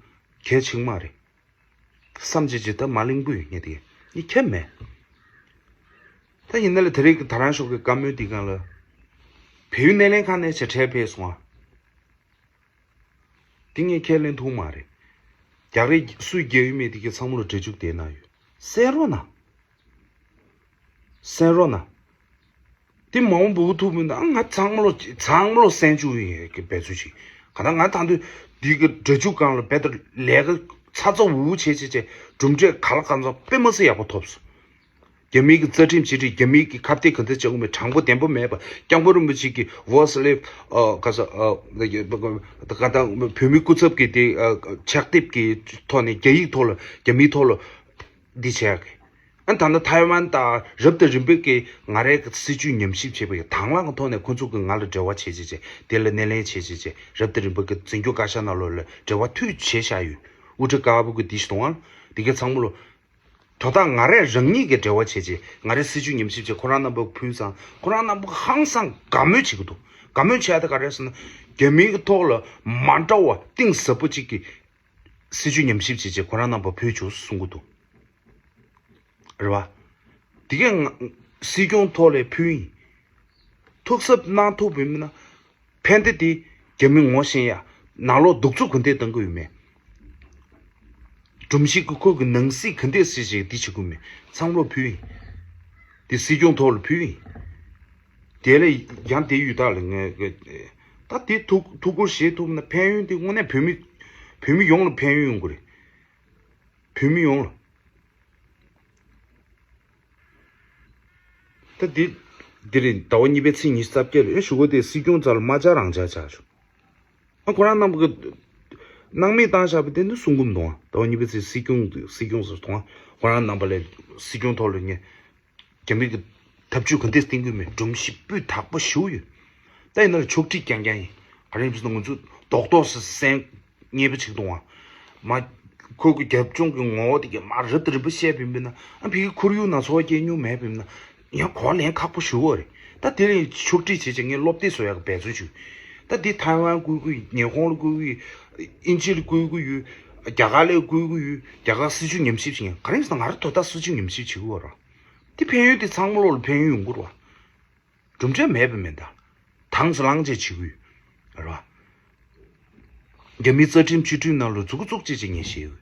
གལ་ཆེན་མ་རེད། བསམ་བྱེད་ཅིག་ད་མ་གླེང་བུ་ཡོད་ངས་དེ་ངས་ཁྱབ་མེད། ད་ཡིན་ན་ལ་དེ་རིང་གི་ད་རང་ཤོག་གི་བཀའ་མོལ་འདི་སྒང་ལ། བལ་ཡུལ་སྣེ་ལེན་ཁང་ནས་ཕྱིར་ཁྲལ་ཕེབས་སོང་ཨ། དེ་ངས་ཁས་ལེན་ཐུབ་མ་རེད། རྒྱག་རེས་སུས་རྒྱག་ཡོད་མེད་དེ་གའི་ཚང་མ་ལ་སྒྲ་འཇུག་དེ་ན་ཡོད། གསན་རོགས་གནང་། གསན་རོགས་གནང་། དེ་མ་འོངས་འབུ་ཐུབ་མིན་ད་ང་ཚང་མ་ལོ་ཚང་མ་ལོ་གསན་བཅུག་ཡིན་གི་འབད་ཚུལ་ཅིག་ག་ད་ང་ད་དུང་འདི་གི་སྒྲ་འཇུག་སྒང་ལ་རྦད་དེ་ལས་ཀ་ཚ་ཚ་འུར་འུར་བྱས་བྱས་བྱས་གྲུབ་འབྲས་ག་ལ་གང་འཚམ་དཔེ་མ་སྲིད་ཡག་པོ་ཐོབ་སོང་། རྒྱ་མིའི་གི་རྩ་ཁྲིམས་བྱེད་ཁྲིམས། རྒྱ་མིའི་གི་ཁ་གཏད་ག་འདྲ་བྱེད་དགོས་མེད། དྲང་པོ་བདེན་པོ་མེད་པ། སྐྱབས་མགོན་རིན་པོ་ཆེ་གི་ཝོ་སི་ལེབ་ཨ་ག་ས་ཨ་ག་ད་བོད་མི་སྐུ་ཚབ་ཀྱི་དེ་ཨ་ཕྱག་དེབ་ཀྱི་ཐོག་ནས་རྒྱ་ཡིག་ཐོག་ལ་རྒྱ་མིའི་ཐོག་ལ་འདི་བྱས་ཀྱི། ཨ་ད་ནི་ཐའེ་ཝན་དང་རབ་དང་རིམ་པས་ཀྱི་ང་རའི་གི་སྲིད་བྱུས་ཉམས་ཞིབ་བྱས་པ་ཡིན། དང་བླངས་ཀྱི་ཐོག་ནས་ཁོ་ཚོ་གིས་ང་ལ་འབྲེལ་བ་བྱས་བྱས་བྱས། དེ་ལ་སྣེ་ལེན་བྱས་བྱས་བྱས། རབ་དང་རིམ་པ་གི་འཛིན་སྐྱོང་བཀའ་ཤག་ནང་ལོགས་ལ་འབྲེལ་བ་མཐུད་བྱས་བཞག་ཡོད། དབུ་ཁྲིད་ཀ་བུ་གི་དེ་ཞིག་དང་། དེ་གའི་ཚང་མ་ལོ། དོ་བདག་ང་རས་རང་ཉིད་ཀྱི་འབྲེལ་བ་བྱས་རྗེས་ང་རའི་སྲིད་བྱུས་ཉམས་ཞིབ་བྱས། ཁོ་རང་རྣམ་པ་ཕུལ་ཙང་ཁོ་རང་རྣམ་པ་ཧང་སང་དགའ་མོས་བྱེད་ཀྱི་འདུག། དགའ་མོས་བྱས་ཏེ་ག་རེ་ཟེར་ན། རྒྱ་མིའི་གི་ཐོག་ལ་མ་འདྲ་བ་གཏིང་ཟབ་པོ་གཅིག་གི་སྲིད་བྱུས་ཉམས་ཞིབ་བྱས་རྗེས་ཁོ་རང་རྣམ་པ་ཕུལ་བྱུང་གསུང་གི་འདུག། རེད་བ། དེ་གས་ང་སྲིད་སྐྱོང་ཐོག་ལ་ཕུལ་ཡིན། ཐུགས་གཟབ་གནང་ཐུབ་པ་མིན་ན། ཕན་བདེ་དེ་རྒྱ་མི་ངོ་ཤེས་ཡ། ནང་ལོགས་གདུག་རྩུབ་ག་འདྲས་གཏང་གི་ཡོད་མེད། སྒྲོམ་གཞི་གི་ཁོ་གི་ནང་སྲིད་ག་འདྲས་སྲིད་ཞིག་འདི་བྱེད་དགོས་མེད་ཚང་མ་ལོག་ཕུལ་ཡིན། དེ་སྲིད་སྐྱོང་ཐོག་ལ་ཕུལ་ཡིན། དེ་ལས་ཡང་དེ་ཡུལ་དག་ལ་ངས་ད་དེ་ཐུགས་ཐུགས་ཁུར་བཞེས་ཐུབ་ན་ཕན་ཡོན་དེ་དངོས་གནས་བོད་མི་བོད་མི་ཡོངས་ལ་ཕན་ཡོན་ཡོང་གི་རེད། བོད་མི་ཡོངས་ལ། ད་འདི། འདི་རེད། ཟླ་བ་གཉིས་པའི་ཚེས་ཉི་ཤུ་རྩ་བརྒྱད་ལ་ཨེ་ཞུ་གོ་དེ་སྲིད་སྐྱོང་རྩ་ལ་མ་བཅར་རང་བཅར་བྱ་ཞུ། ཨ་ཁོ་རང་རྣམ་པ་གི་སྣང་མེད་བཏང་བཞག་པ་དེ་འདི་གསུང་གི་མི་འདུག་ཨ། ཟླ་བ་གཉིས་པའི་ཚེས་སྲིད་སྐྱོང་སྲིད་སྐྱོང་ཟེར་དུས་ཨ་ཁོ་རང་རྣམ་པ་ལ་སྲིད་སྐྱོང་ཐོག་ལ་ངས་རྒྱ་མི་གི་ཐབས་ཇུས་ག་འདྲས་བསྟན་གི་མེད། སྒྲོམ་གཞི་སྤུས་དག་པོ་ཞེ་པོ་ཡོད། ད་ཡིན་ན་ལ་ཕྱོགས་སྒྲིག་རྐྱང་རྐྱང་ཡིན། ག་རེ་ཡིན་ཟེར་ན་ང་ཚོ་རྡོག་རྡོག་སེ་སེང་། ཉེས་པ་ཅིག་གཏོང་བ། མ། ཁོ་གི་རྒྱབ་ལྗོངས་ཀྱི་ངོ་བོ་དེ་གས་མར་རབ་དང་རིམ་པ་བཤད་པ་ཡིན་ན། ཨ་ཕ་གི་ཁོར་ཡུག་ནང་འཚོ་བ་སྐྱེལ་མྱོང་མེད་པ་ཡིན་ན། ཡང་གོ་བ་ལེན་ཁག་པོ་ཞེ་པོ་རེད། ད་དེ་ལས་ཕྱོགས་སྒྲིག་བྱས་བྱས་ངས་སློབ་དེབ་བཟོ་ཡག་འབད་བརྩོན་བྱོས། ད་འདི་ཐའེ་ཝན་བསྐུལ་གི་ཡོད། ཉི་ཧོང་ལ་བསྐུལ་གི་ཡོད། དབྱིན་ཇི་ལ་བསྐུལ་གི་ཡོད། རྒྱ་གར་ལ་བསྐུལ་གི་ཡོད། རྒྱ་གར་སྲིད་བྱུས་ཉམས་ཞིབ་བྱེད་མཁན་ག་རེ་ཡིན་ཟེར་ན་ང་རང་དོ་བདག་སྲིད་བྱུས་ཉམས་ཞིབ་བྱེད་གི་ཡོད་ར། འདི་ཕན་ཡོན་དེ་ཚང་མ་ལོག་ལ་ཕན་ཡོན་ཡོང་གི་རེད་བ། གྲུབ་འབྲས་མེད་པ་མིན་ད། དྭངས་སུ་ལངས་བྱས་བྱེད་དགོས། རེད་བ། རྒྱ་མིའི་རྩ་ཁྲིམས་སྤྱི་ཁྲིམས་ནང་ལ་མཛུབ་གུ་བཙུགས་བྱས་བྱས་ངས་བཤད་ཡོད།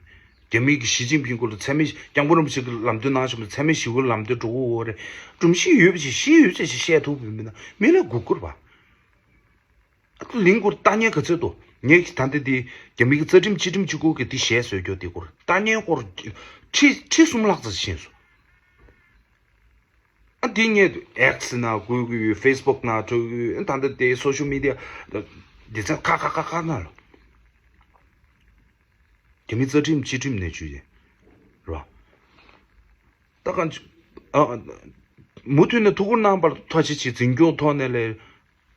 རྒྱ་མིའི་གི་ཞི་ཅིན་ཕིང་སྐོར་ལ་མཚན་སྨད་སྐྱབས་མགོན་རིན་པོ་ཆེ་གི་ལམ་སྟོན་གནང་བཞིན་པ་མཚན་སྨད་ཞི་བའི་ལམ་སྟོན་འགྲོ་གི་ཡོད་རེད། སྒྲོམ་གཞི་ཡོད་པ་ཞིག་གཞི་ཡོད་བྱས་ཞིག་བཤད་ཐུབ་པ་མིན་ན་མི་ལ་སྒུག་དགོས་རེད་བ། ཨ་ལིང་སྐོར་ལྟ་ཉན་ག་ཚོད་འདུག། ངས་ད་ལྟ་དེ་རྒྱ་མི་གི་རྩ་ཁྲིམས་སྤྱི་ཁྲིམས་གཅིག་པོ་གི་དེ་བཤད་སྲོལ་རྒྱུ་དེ་སྐོར་ལྟ་ཉན་སྐོར་ཁྲི་ཁྲི་གསུམ་ལྷག་ཙམ་ཤེས་སོང་། ཨ་དེ་ངས་ཨེག་སི་ནང་བཀོད་གི་ཡོད། ཕེ་སི་བུག་ནང་བཀོད་གི་ཡོད། ཨ་ད་ལྟ་དེ་སོ་ཤལ་མི་ཌི་ཡ་སྡེ་ཚན་ཁག་ཁག་ཁག་ཁག་ནང་ལ། རྒྱ་མི་རྩ་ཁྲིམས་སྤྱི་ཁྲིམས་ནས་བརྒྱུད་དེ། རེད་བ། ད་གང་ཅི། ཨ། མུ་མཐུད་ནས་ཐུགས་ཁུར་གནང་བར་ཐུགས་རྗེ་ཆེ། འཛིན་སྐྱོང་ཐོག་ནས་ལས་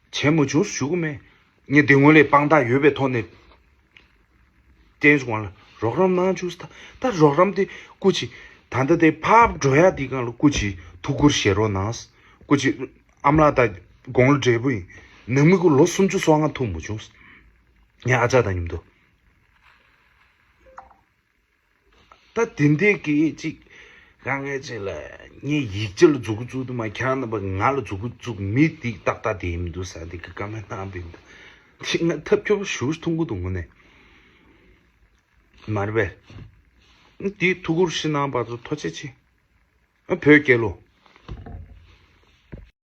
བྱས་མ་བྱུང་ཞུ་གི་མེད། ངས་དེ་སྔོན་ལས་དཔང་རྟགས་ཡོད་པའི་ཐོག་ནས་བསྟན་བྱུང་བ་ལ་རོགས་རམ་གནང་བྱུང་ཟེར། ད་ད་རོགས་རམ་དེ་སྐུ་མཁྱེན། ད་ལྟ་དེ་ཕར་འགྲོ་ཡ་དེའི་སྒང་ལ་སྐུ་མཁྱེན་ཐུགས་ཁུར་བཞེས་རོགས་གནང་། སྐུ་མཁྱེན་ཨ་མ་ལགས་དང་དགུང་ལོ་བགྲེས་པོ་ཡིན། ནང་མི་ཀུན་ལོ་སུམ་ཅུ་སོ་ལྔ་ཐུག་མ་བྱུང་། ངའི་ཨ་ཅག་དང་མཉམ་དུ། ད་དེ་འདྲས་ཀྱི་ཅིག་དཀའ་ངལ་ཅིག་ལ་ངས་ཡིག་ཆ་ལ་མཛུབ་གུ་བཙུགས་དུས་མ་ཁྱེད་རང་རྣམ་པ་ང་ལ་མཛུབ་གུ་བཙུགས། མི་འདི་ཏག་ཏག་དེ་ཡིན་མི་འདུག་ཟེར་འདི་གི་བཀའ་མོལ་གནང་བ་ཡིན་འདུག། ཅིག་ང་ཐབས་སྐྱོ་པོ་ཞེ་པོ་མཐོང་གི་འདུག་དངོས་གནས། མ་རེད་པས། འདི་ཐུགས་ཁུར་ཞིག་གནང་བར་དུ་ཐུགས་རྗེ་ཆེ། ཨ་བོད་རྒྱལ་ལོ།